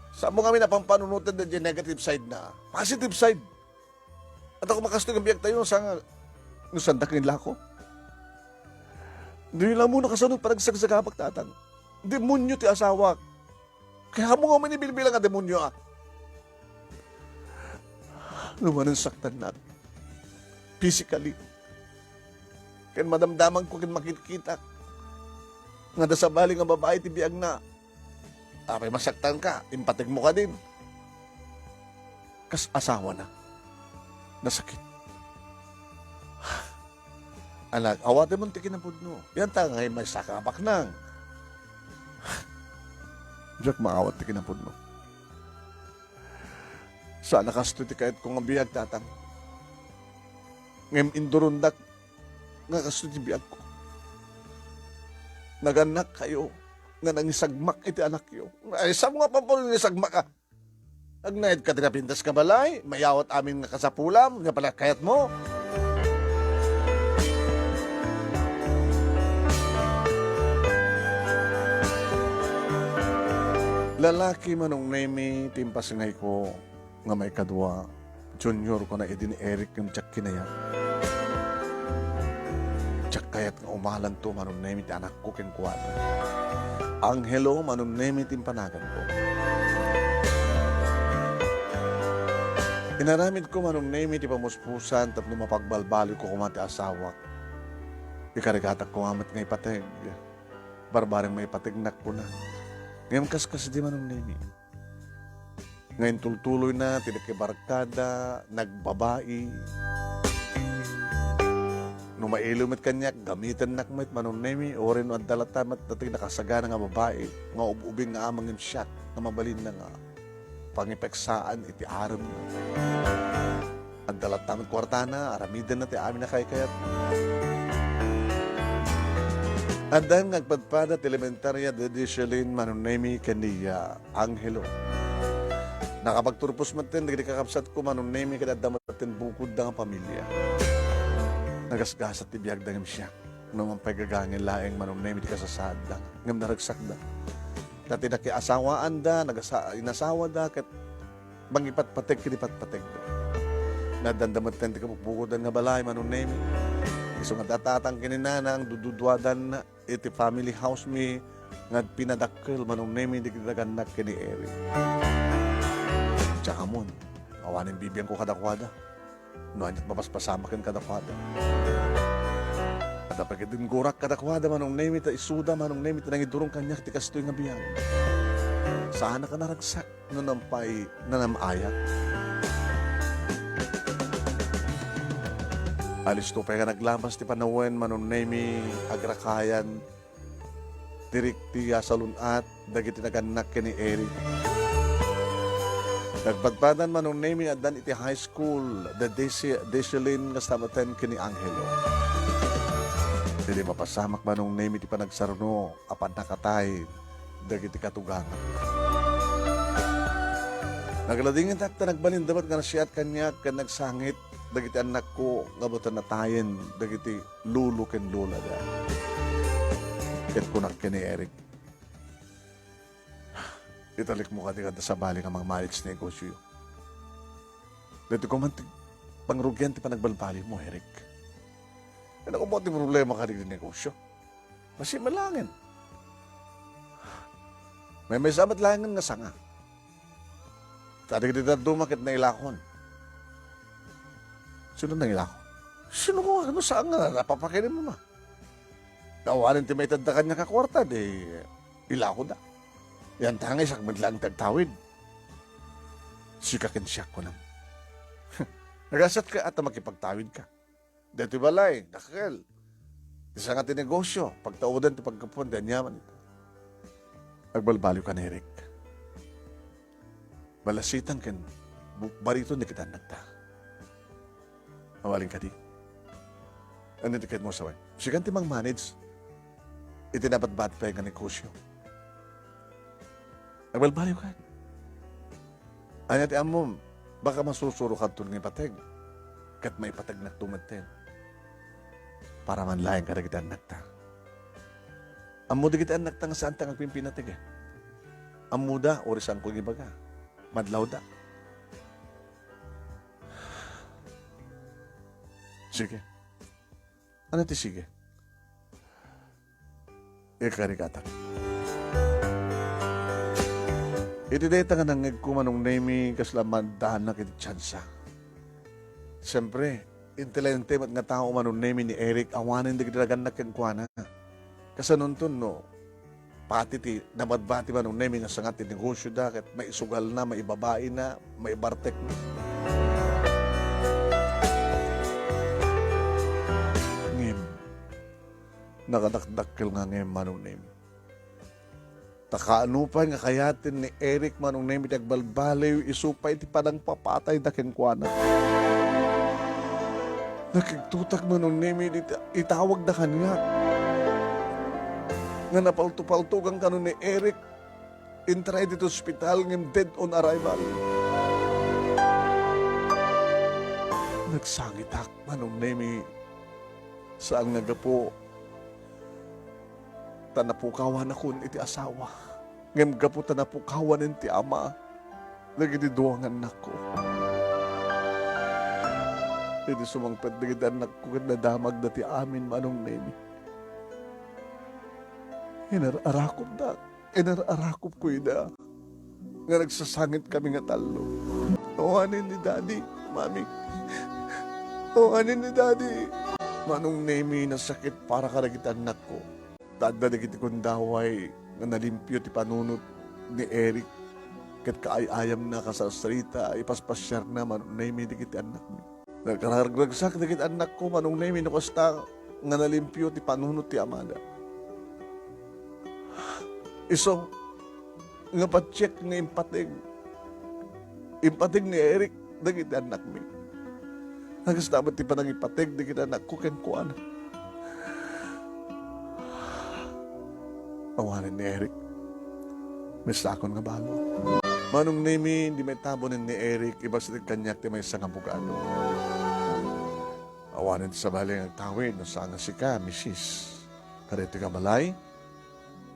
saanmo ngamin a pampanunoten daydiay negative side na. Positive side. Adda koma kastoy nga biagtayo, sa nga, no saandak nga ilako? Di la muna kasano panagsagsaga, Tatang. Demonyo ti asawak. Kayatmo ngamin ibilbilang a demonyo, a? No manen saktannak physically, ken madamdamanko ken makitkitak nga adda sabali nga babai ti biagna, apay masaktanka? Impategmo kadin. Kas asawana, nasakit. Anak, awatemon ti kinapudno. Yan ta ngay may sakabak nang. Diak maawat ti kinapudno. Saan a kastoy ti kayatko nga biag, Tatang. Ngem indurondak nga kastoy ti biagko. Nagannakkayo nga nangisagmak iti anakyo. Ay, saanmo nga pampanunoten nga isagmak a? Agnayadka ti napintas nga balay, mayawat amin nga kasapulam, nga pala kayatmo. Lalaki, Manong Nemi, ti impasingayko nga maikadua. Junior, kuna idi ni Eric, ngem diak kinayat. Diak kayat nga umalanto, Manong Nemi, ti anakko kenkuana. Angelo, Manong Nemi, ti impanaganko. Inaramidko, Manong Nemi, ti pamuspusan tapno mapagbalbaliwko koma ti asawak. Ikarigatak koma met nga ipateg. Barbareng maipategnak, kuna. Ngem kaskasdi, Manong Nemi. Nga intultuloyna ti nakibarkada, nagbabai. No mailiw met kaniak, gamitennak met, Manong Nemi, uray no adda latta met daytoy nakasagana nga babai nga ub-ubing nga amang ngem siak nga mabalinna nga pangipeksaan iti aremna. Adda latta met kuartana, aramidenna ti amin a kaykayat. Addan nga agpadpada ti elementaria daydi Shelin, Manong Nemi, ken ni, ah, Angelo. Nakapagturpos metten dagiti kakabsatko, Manong Nemi, ket adda metten bukodda nga pamilia. Nagasgasat ti biagda ngem siak. No man pay gagangel laeng, Manong Nemi, ti kasasaadda, ngem naragsakda. Ta ti nakiasawaanda, nagasa-, inasawada, ket mangipatpateg ken ipatpategda. Naddanda metten ti kabukbukodan nga balay, Manong Nemi. Isu nga adda tatang ken ni nanang, dududuadan iti family house mi nga agpinadakkel, Manong Nemi, dagiti nagannak ken ni Eric. Diak ammon, awanen bibiangko kadakuada. No aniat mapaspasamak ken kadakuada. Adda pay ket denggorak kadakuada, Manong Nemi, ta isuda, Manong Nemi, ti nangidurong kaniak ti kastoy nga biag. Saanak a naragsak no nupay nanam-ayat. Alisto pay nga naglamas ti panawen, Manong Nemi, agrakayan ti rikti a salun-at dagiti nagannak ken ni Eric. Nagpadpadan, Manong Nemi, addan iti high school, da Desi-, Desilin nga sabatan ken ni Angelo. Idi mapasamak, Manong Nemi, ti panagsaruno a pannakatay dagiti katugangak. Nagladingetak ta nagbalin da met nga nasiat kaniak ken nagsangit dagiti annakko nga buta natayen dagiti lolo ken lolada. Ket kunak ken ni Eric, "Italikmo kadi kadta sabali nga mangmanage ti negosio. Daytoy koma ti pangrugian ti panagbalbalimo, Eric. Ano koma ti problema kadi ti negosio? Masi-, malangen. Maymaysa met laengen nga sanga. Ta dagiti dadduma ket nailakon." "Sino nailakon?" "Sino ko nga? Ano saan nga napapakilim mo, ma? Awanen ti maitedda kaniak a kuarta, di ilakoda. Yan ta nga isak met laeng ti agtawid. Sika ken siak, kunam. Nagasat ka at makipagtawid ka. Daytoy balay, dakkel. Ti sanga ti negosio, pagtauden ti paggapuan ti aniaman ita." Agbalbaliw ka ni Eric. Balasitang ken bu-, bariton dagiti annakta. Awalen kadi. Ania ti kayatmo a sawen? Sikan ti mangmanage iti nabatbati pay nga negosio. Agbalbaliw ka. Ania ti ammom, baka masusuro kadton nga ipateg. Ket maipategnak to metten. Para man laeng kadagiti annakta. Ammo dagiti annakta nga saanta nga agpimpinateg, eh. Ammoda, uray saanko nga ibaga. Madlawda. Sige. Ano ti sige? Ikarigatak. Iti dayta nga nangngegko, Manong Nemi, kasla maddanak iti tiansa. Siempre, intelente met nga tao, Manong Nemi, ni Eric, awanen dagiti nagannak kenkuana. Kasanonton no, pati ti nabatbati, Manong Nemi, nga sanga ti negosio da, ket maisugalna, maibabaina, maibartekna. Ngem, nakadakdakkel nga ngem, Manong Nemi. Ta kaano pay nga kayaten ni Eric, Manong Nemi, ti agbalbaliw isu pay ti panangpapatayda kenkuana. Nakigtotak, Manong Nemi, iti itawagda kaniak nga napaltopaltogan kano ni Eric, intra iti ospital ngem dead on arrival. Nagsangitak, Manong Nemi, saan nga gapu ta napukawanakon iti asawa, ngem gapu ta napukawanen ti ama dagiti dua nga annakko. Idi sumangpet dagiti annakko ket nadamagda ti amin, Manong Nemi. Inar-arakopda. Inar-arakopko ida nga nagsasangitkami nga tallo. Awanen ni Daddy, Mami. Awanen ni Daddy. Manong Nemi, nasakit para kadagiti annakko. Ta adda dagiti gundaway nga nalimpio ti panunot ni Eric ket kaay-ayamna, kasasarita, ipaspasiarna, Manong Nemi, dagiti annakmi. Nagraragragsak dagiti annakko, Manong Nemi, no kasta nga nalimpio ti panunot ti amada. Isu nga patiek nga impateg, impateg ni Eric dagiti annakmi. Kasta met ti panangipateg dagiti annakko kenkuana. Awanen ni Eric. Misakon nga balo. Manong Nemi, di maitabunen ni Eric, ibassit kaniak ti maysa nga abogado. Awanen ti sabali nga agtawid, no saan nga sika, misis. Kadaytoy nga balay,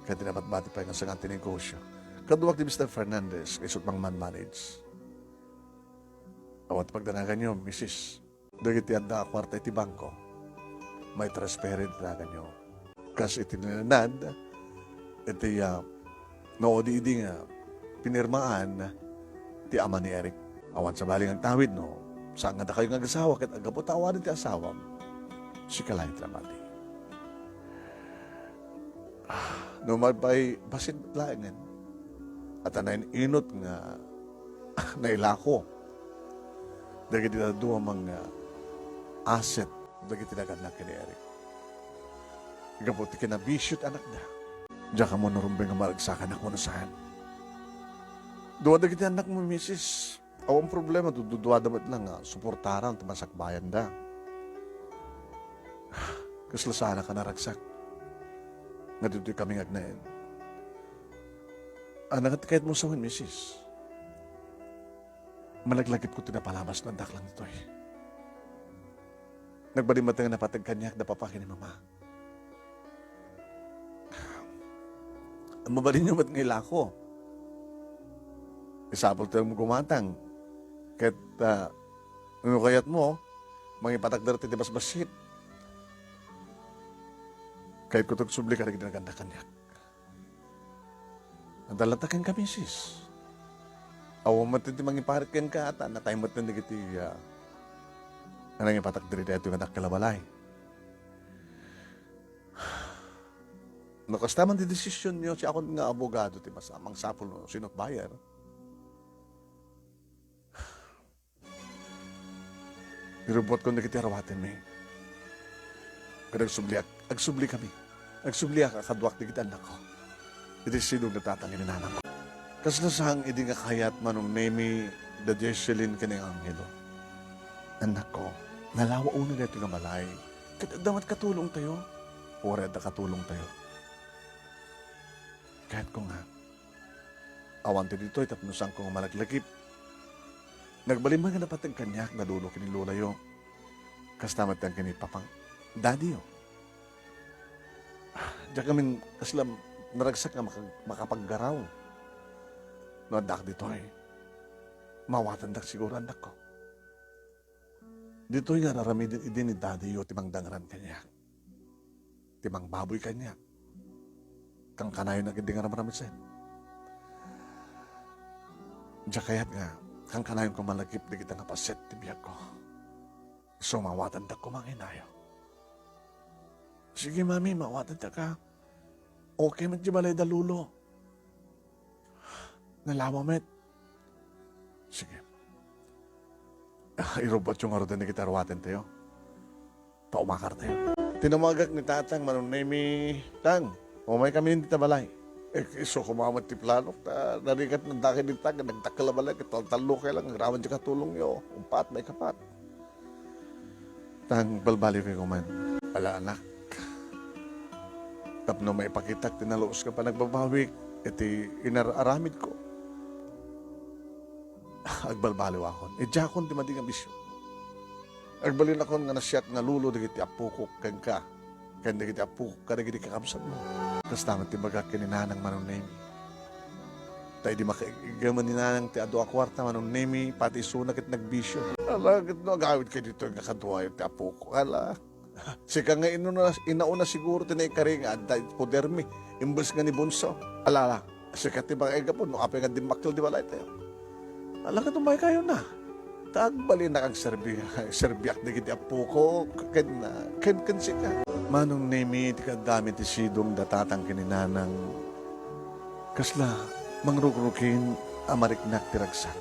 ket ti nabatbati pay nga sanga ti negosio. Kaduak ti Mister Fernandez, isut' mangmanmanage. Awan ti pagdanaganyo, misis. Dagiti adda a kuarta iti bangko, maitransferit dagiti naganyo. Kas iti nanad, iti, ah, no, di idi nga pinirmaan ti ama ni Eric. Awan sabali nga agtawid no saan nga dakayo nga agasawa ket aggapu ta awanen ti asawam, sika laeng ti namati. Ah, no mabay, bassit laengen. At anayon inot nga nailako dagiti dadduma nga, ah, asset dagiti nagannak ken ni Eric. Gapu ti kinabisio ti anakda. Diak ammo no rumbeng nga maragsakan a kuno saan. Dua dagiti annakmo, misis. Awan problema, duduada met lang nga suportaran ti masakbayanda. Kasla saanak a naragsak nga ditoy kami nga agnaed. Ania nga ti kayatmo sawen, misis? Malaglagipko ti napalabas no addak lang ditoy. Nagbalin met nga napateg kaniak da papa ken ni mama. Mabalinyo met nga ilako. Isapultayo nga gumatang. Ket, ah, no kayatmo, mangipatakder ti basbassit. Kayatko ti agsubli kadagiti nagannak kaniak. Adda latta kenka, misis. Awan met ti mangiparit kenka, ta natay met dagiti, ah, nga nangipatakder daytoy nga dakkel a balay. No kasta man ti desisionyo, siakon nga abogado ti mas-, mangsapul no sino ti buyer. Irubbuatkon dagiti aruatenmi. Ket agsubliak, agsublikami. Agsubliak a kaduak dagiti annakko. Iti sidong ni tatang ken ni nanangko. Kasla saan idi nga kayat, Manong Nemi, da Jesselyn ken ni Angelo. Annakko, nalawa unay daytoy nga balay. Ket adda met katulongtayo. Uray adda katulongtayo. Kayatko nga, awan ti ditoy tapno saanko nga malaglagip. Nagbalin man nga napateg kaniak da lolo ken ni lolayo. Kasta met ken ni papa, daddyyo. Ah, diak ngamin kasla naragsak nga maka-, makapaggaraw. No addaak ditoy, mawatandak siguro, annakko. Ditoy nga ar-aramiden idi ni daddyyo ti mangdangran kaniak, ti mangbaboy kaniak. Kankanayon a ketdi nga ramramiden. Diak kayat nga kankanayonko malagip dagita nga paset ti biagko. Isu mawatandak koma nga inayo. Sige, mami, mawatandak a. Okay met ti balay da lolo. Nalawa met. Sige. Ah, irubbuatyo ngarud dagiti aruatentayo. Paumakartayo. Tinawagak ni tatang, Manong Nemi, "Tang, umaykami dita balay." Eh, isu koma met ti planok, ta narigat nga dakkel dita, nagdakkel a balay, ket taltallokay lang, agraman ti katulongyo. Umpat, maikapat. Tang, balbaliwkayo koma. Ala, anak. Tapno maipakitak ti naluos nga panagbabawik iti inar-aramidko. Agbalbaliwakon. Idiakon ti madi nga bisio. Agbalinakon nga nasiak nga lolo dagiti appokok kenka, ken dagiti appokok kadagiti kakabsatmo. Kasta met ti bagak ken ni nanang, Manong Nemi. Ta idi makaiggaman ni nanang ti adu a kuarta, Manong Nemi, pati isuna ket nagbisio. Ala, ket no agawidkayo ditoy nga kaduayo ti appokok. Ala, sika nga inuna, inauna siguro ti naikari nga adda iti podermi, imbes nga ni Bunso. Ala, ala, sika ti mangaigapu no apay nga dimmakkel ti balaytayo. Ala, ket umaykayona. Ta agbalinak agserbi, serbiak dagiti appoko, ken, ken, ken sika. Manong Nemi, ti kaaddami ti sidong da tatang ken ni nanang, kasla mangrukrukin a mariknak ti ragsak.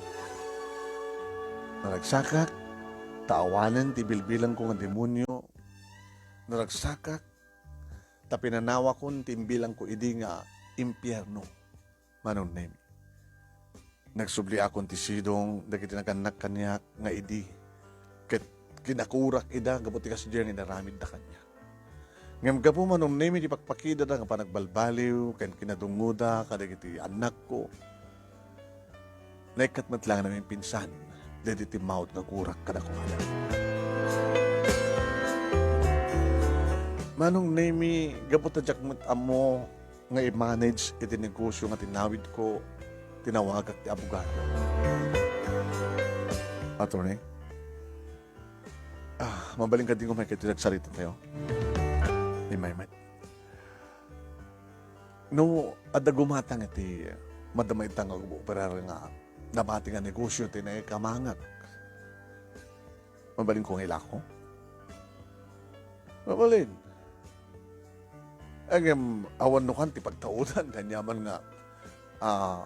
Naragsakak, ta awanen ti bilbilangko nga demonio. Naragsakak, ta pinanawakon ti imbilangko idi nga impierno, Manong Nemi. Nagsubliakon ti sidong dagiti nagannak kaniak nga idi, ket kinakurak ida gapu ti kasdiay nga inaramidda kaniak. Ngem gapu, Manong Nemi, ti pakpakidada nga panagbalbaliw ken kinadungngoda kadagiti annakko, naikkat met laeng a namimpinsan daydi timmawd nga gurak kadakuada. Manong Nemi, gapu ta diak met ammo nga i-manage iti negosio nga tinawidko, tinawagak ti abogado. Attorney? Ah, mabalin kadi nga umaykay ti nagsarita tayo? Immay met. No adda gumatang iti madama ita nga operar nga nabati nga negosio ti naikamangak, mabalinko nga ilako? Mabalin. Ngem awan no kan ti pagtaudan, ania man nga, ah,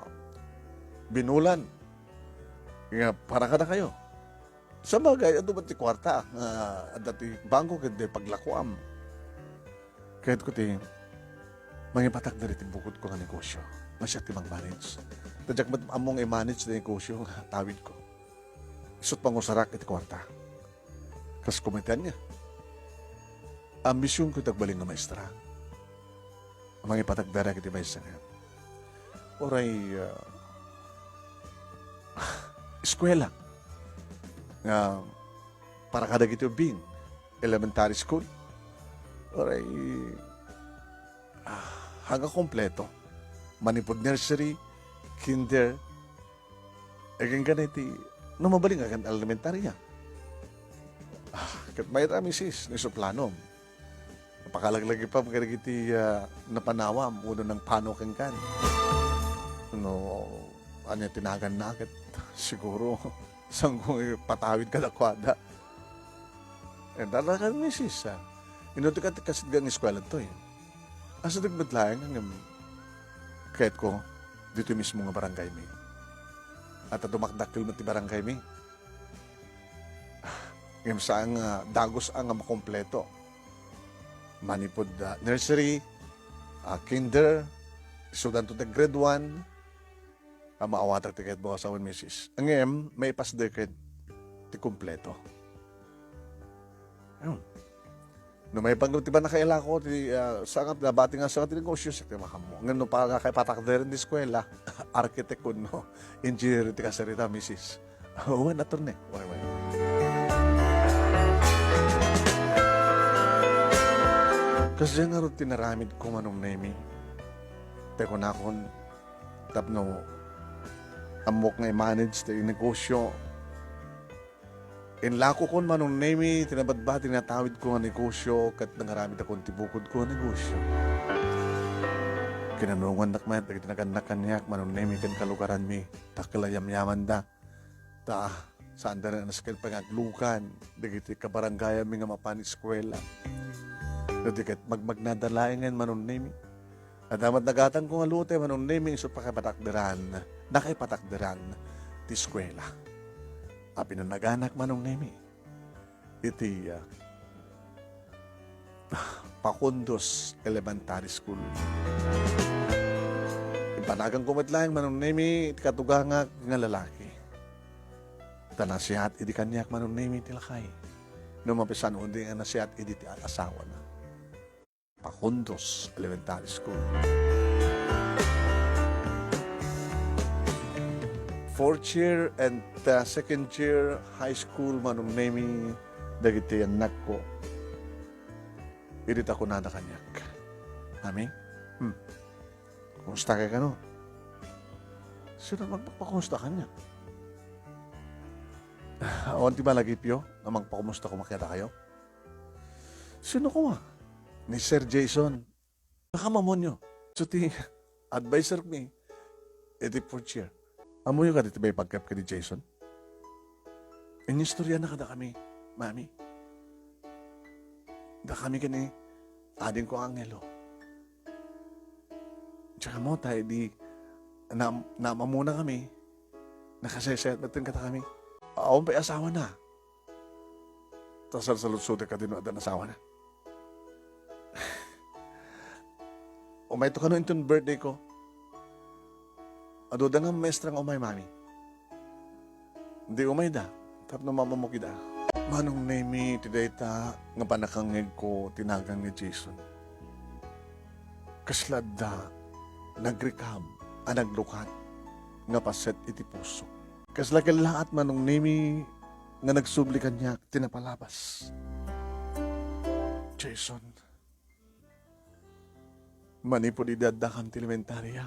binulan nga para kadakayo. Sabagay, adu met ti kuarta, nga adda ti bangko ket di paglakuam. Kayatko ti mangipatakder iti bukodko nga negosio. Nga siak ti mang-manage. Ta diak met ammo nga i-manage ti negosio nga tawidko. Isut' pangusarak iti kuarta. Kas kumitaenyo. Ambisionko ti agbalin nga maestra. Mangipatakderek iti maysa nga. Uray, ah, eskuela. Nga para kadagiti ubbing, elementary school. Uray, ah, haga kompleto. Manipud nursery, kinder, e kenka iti, no mabalin nga ken elementarya. Ah, ket mayat a misis, ni suplanom. Napakalaglagipam kadagiti, ah, napanawam, wenno nangpano kenkan. No, ania ti naganna ket siguro, saanko nga ipatawid kadakuada. E, dala ken misis, ah. Inno ti kat-, kasideg nga eskuela toy. Asideg met laeng ngem kayatko, ditoy mismo nga barangay mi. At dumakdakkel met ti barangay mi. Ngem saan nga dagus a nga makompleto. Manipud, ah, nursery, ah, kinder, isudanto ti grade one, a maawatak ti kayatmo nga asawa, misis. Ngem, maipasdek ket ti kompleto. Ayun. No maipanggep ti pannakailako, ti, ah, sangap, nabati nga sangap ti negosyo, siak ti makammo. Ngem no pa-, nakaipatakderen ti eskuela, architect wenno engineer ti kasarita, misis. Wen, attorney. Wen, wen. Kasdiay ngarud ti naramidko, Manong Nemi. Ti kunakon, tapno ammok nga i-manage ti negosyo. Inlakokon, Manong Nemi, ti nabadbati nga tawidko nga negosyo ket nangaramidakon ti bukodko nga negosyo. Kinanungannak met dagiti nagannak kaniak, Manong Nemi, ken kalugaranmi, ta ket la yamyamanda. Ta, saanda nga nasken pay nga aglugan dagiti kabarangayammi nga mapan eskuela. No di ket magmagnada laengen, Manong Nemi. Adda met nagatangko nga lote, Manong Nemi, isu pakaipatakderan, nakaipatakderan ti eskuela. A pinanaganak, Manong Nemi, iti, ah, Pakundos Elementary School. Impanaganko met laeng, Manong Nemi, ti katugangak nga lalaki. Ta nasiat idi kaniak, Manong Nemi, ti lakay. No mapisano idi nga nasiat idi ti asawana. Pakundos Elementary School. Fourth year and, uh, second year high school, Manong Nemi, dagiti annakko. Idi ta kunada kaniak, "Mami, hmm, kumusta kay kano?" Sino magpakumusta kaniak? Awan ti malagipyo nga magpakumusta koma kadakayo? Sino koma? Ni Sir Jason. Nakamamonyo. So ti adviser mi iti fourth year. Ammoyo kadi ti maipanggep ken ni Jason? Inistorya na kadakami, Mami. Dakami ken ni adingko Angelo. Tsaka mo tayo di na, namamuna kami. Nakasaysayat met kadakami. Awan pay asawana. Ta salsaludsotek kadi no addan asawana. Umayto kano inton birthday ko. Adu da nga maestra nga umay, Mami. Di umayda, tapno mamamok ida. Manong Nemi, ti dayta nga pannakangngegko ti nagan ni Jason. Kasla adda nagrikab a naglukat nga paset iti puso. Kasla kellaat, Manong Nemi, nga nagsubli kaniak ti napalabas. Jason, manipud idi addakam ti elementarya,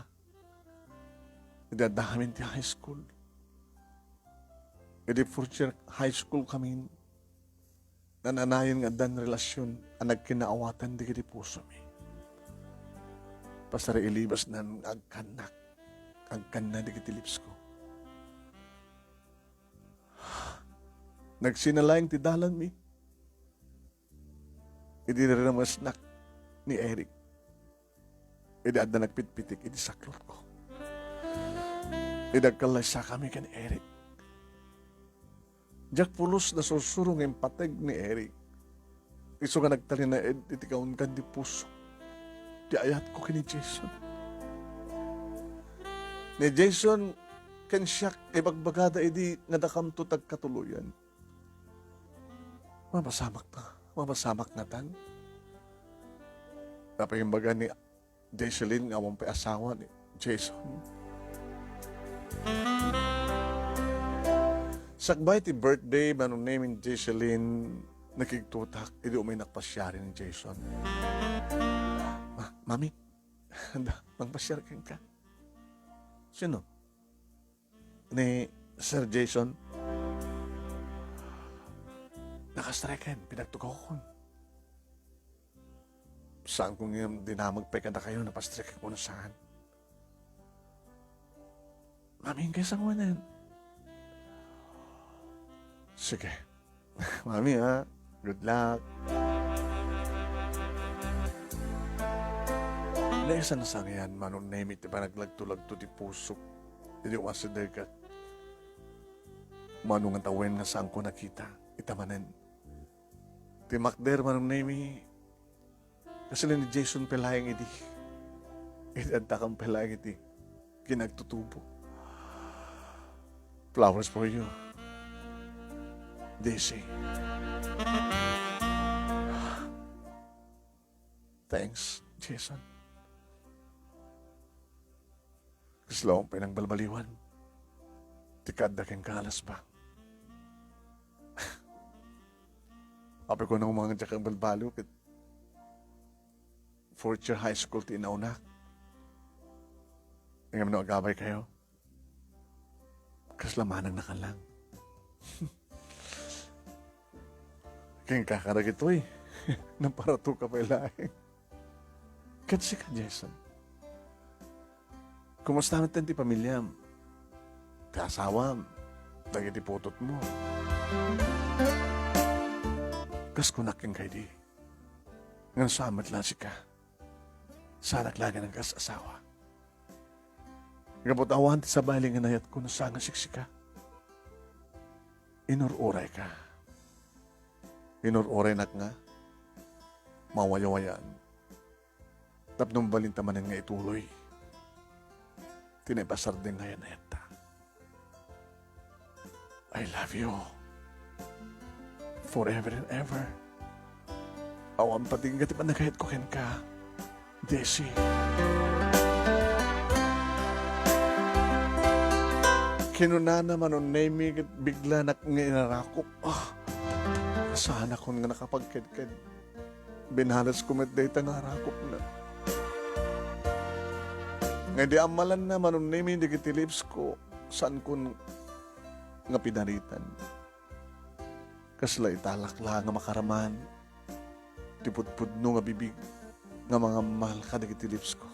idi addakamin ti high school, idi fourth year high school kamin, nananayon nga addan relasion a nagkinaawatan dagiti pusomi. Pasariilibasnan nga agkannak, agkanna dagiti lipsko. Nagsina laeng ti dalanmi idi riremesnak ni Eric. Idi adda nagpitpitik iti saklotko. Idi agkallaysakami ken Eric. Diak pulos nasursuro nga impateg ni Eric. Isu nga nagtalinaed iti kaungan ti puso ti ayatko ken ni Jason. Ni Jason ken siak, ibagbagada idi nga dakamto ti agkatuloyan. Mapasamak ta, mapasamak ngatan. Napay imbaga ni Jesselyn nga awan pay asawa ni Jason. Sakbay ti birthday, Manong Nemy, ni Jesselyn, nakigtutak idi umaynak pasiaren ni Jason. Ma-, Mami, da, mangpasiar kenka. Sino? Ni Sir Jason? Naka-strike-en, pinagtugawkon. Saanko nga dinamag pay kadakayo, napastrike ko no saan. Mami, inkay sanguanan. Sige. Mami, ha? Good luck. Naisangsangian, Manong Nemy, ti panaglagto-lagto ti pusok. Idi umasideg ket mano nga tawen nga saanko nakita. Ita manen. Ti makder, Manong Nemy, kasla ni Jason pay laeng idi. Idi adda kan pay laeng idi. Kinagtutubo. Flowers for you, J C. Thanks, Jason. Kasla pay nang balbaliwan ti kaadda kenka alas ba. Apay ko nang mga diak balbaliw ket fourth year high school ti inauna. Ngem no agabay kayo, kasla manang nakalang. Kenka kadagitoy, naparatuka pay laeng. Ket sika, Jason, kumusta met ti pamiliam? Ti asawam, dagiti putotmo? Kas kunak kenka idi, ngem saan met la sika. Saanak laeng nga kas-asawa. Gapu ta awan ti sabali nga nayatko no saan nga siksika. Inur-urayka. Inur-uraynak nga mawayawayaan tapno mabalinta manen nga ituloy ti naipasardeng nga ayat-ayatta. I love you forever and ever. Awan patingga ti panagayatko kenka, Desi. Kinunana, Manong Nemy, ket biglanak nga inarakop. Ah, saanakon nga nakapagkedked. Binalesko met dayta nga arakopna. Nga idi ammalanna, Manong Nemy, dagiti lipsko, saankon nga pinaritan. Kasla italak la nga makaraman ti pudpudno nga bibig nga mangammal kadagiti lipsko.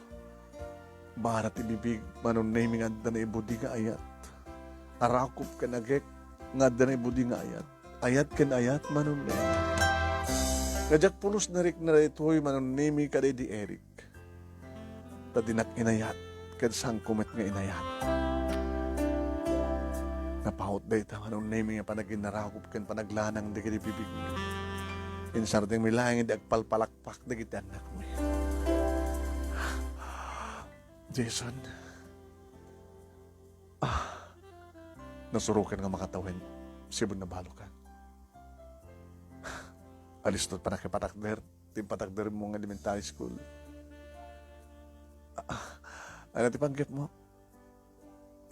Bara ti bibig, Manong Nemy, nga adda naibudi nga ayat. Arakop ken agek nga adda naibudi nga ayat. Ayat ken ayat, Manong Nemy. Nga diak pulos narikna daytoy, Manong Nemy, kadaydi Eric. Ta dinak inayat, ket saanko met nga inayat. Napaut dayta, Manong Nemy, nga panaginnarakop ken panaglanang dagiti bibigmi. Insardengmi laeng idi agpalpalakpak dagiti annakmi. Jason, ah, nasuroken nga makatawen, sibun nabalokan. Alistot pay nakipatakder ti impatakdermo nga elementary school. Ah, ano ti panggepmo?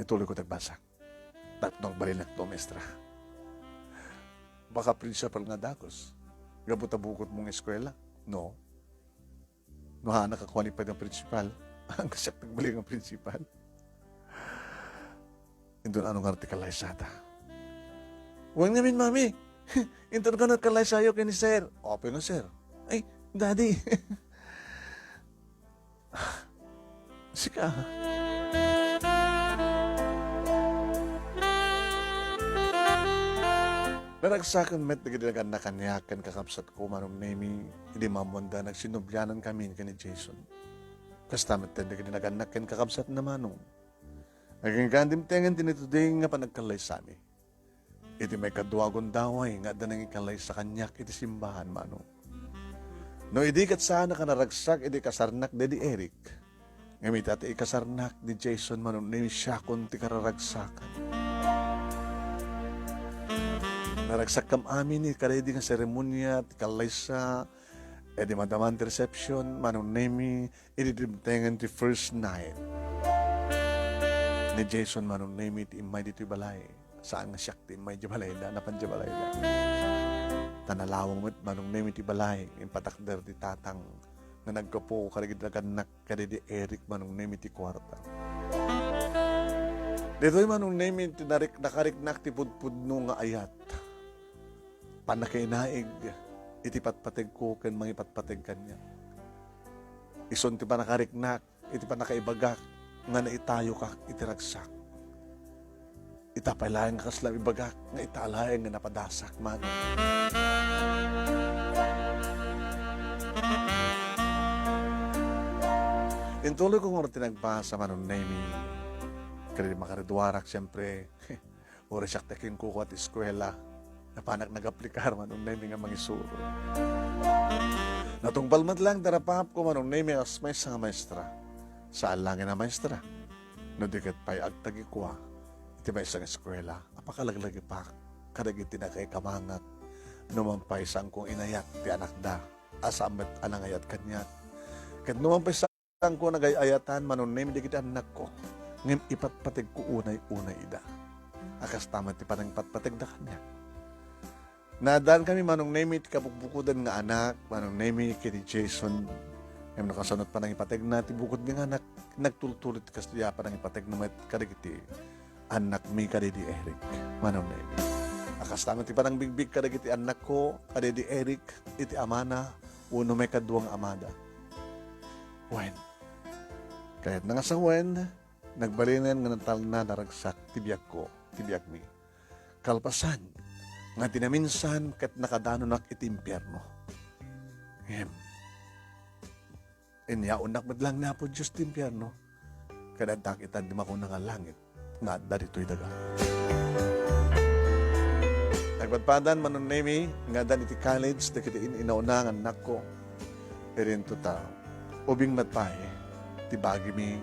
Ituloyko ti agbasa. Tapno agbalinakto a maestra. Baka principal nga dagus. Gapu ta bukotmo nga eskuela. No? No, haan a kuan ipay nga principal. Ang kasak nagbali nga principal. Inton ano nga ti kallaysata. Wen ngamin, Mami. Inton kano kallaysayo ken ni Sir. Apay nga, Sir? Ay, Daddy. Sika. Naragsaken met dagiti nagannak kaniak ken kakabsatko, Manong Nemy, idi maammoanda nagsinnobianan kami ken ni Jason. Kasta met dagiti nagannak ken kakabsatna, Manong. Agingga dimtengen ti nituding nga panagkallaysami. iti maikadua a gundaway nga adda nangikallaysa kaniak iti simbahan, Manong. No idi ket saanak a naragsak iti ikasarnak daydi Eric, ngem ita ti ikasarnak di Jason, Manong Nemi, siakon ti kararagsakan. Naragsakkam amin iti kadaydi nga seremonia ti kallaysa, idi madama ti reception, Manong Nemi, idi dimtengen ti first night ni Jason, Manong Nemi, ti immay ditoy balay. Saan nga siak ti immay di balayda, napan di balayda. Ta nalawang met, Manong Nemi, ti balay, impatakder ti tatang nga naggapu kadagiti nagannak kadaydi Eric, Manong Nemi, ti kuarta. Ditoy, Manong Nemi, ti narik-, nakariknak ti pudpudno nga ayat. Pannakainaig iti patpategko ken mangipatpateg kaniak. Isun ti pannakariknak iti pannakaibagak nga naitayokak iti ragsak. Ita pay laeng nga kasla ibagak nga ita laeng nga napadasak, Manong. Intuloy ko ngarud ti nagbasa, Manong Nemi. Ket idi makariduarak, siyempre, uray siak ti akinkukua ti eskuela. Napanak nagaplikar, Manong Nemi, nga mangisuro. Natungpal met laeng ti rapaapko, Manong Nemi, a kas maysa nga maestra. Saan laeng a maestra. No di ket pay agtagikua iti maysa nga eskuela a pakalaglagipak kadagiti nakaikamanget. No man pay saanko inayat ti anakda, a saan met a nangayat kaniak. Ket no man pay saanko nagay-ayatan, Manong Nemi, dagiti annakko, ngem ipatpategko unay-unay ida. A kasta met ti panangipatpategda kaniak. Naaddankami, Manong Nemi, ti kabukbukodan nga anak, Manong Nemi, ken ni Jason. Ngem no kasano ti panangipategna ti bukodmi nga anak, nagtultulo ti kasdiay a panangipategna met kadagiti annakmi kadaydi Eric, Manong Nemi. A kasta met ti panangbigbig kadagiti annakko kadaydi Eric iti amana wenno maikadua nga amada. Wen, kayatna nga sawen, nagbalinen nga natalna naragsak ti biagko, ti biagmi. Kalpasan nga ti naminsan ket nakadanonak iti impierno. Ngem, inyaonnak met laeng ni Apo Dios ti impierno, ket addak ita ti makuna nga langit nga adda ditoy daga. Nagpadpadan, Manong Nemi, nga addan iti college dagiti in-inauna nga annakko. Idinto ta, ubing met pay ti bagimi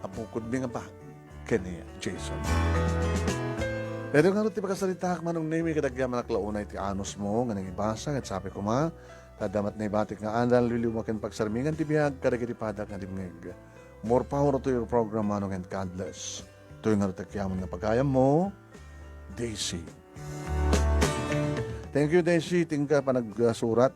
a bukodmi nga bag ken ni Jason. Daytoy ngarud ti pakasaritaak, Manong Nemi, ket agyamanak la unay ti anusmo nga nangibasa, ket sapay koma, ta adda met naibatik nga adal, liliwa ken pagsarmingan ti biag kadagiti padak nga dimngeg. More power to your program, Manong, and God bless. Daytoy ngarud ti agyaman nga pagayammo, Daisy. Thank you, Daisy, ti inka panagsurat.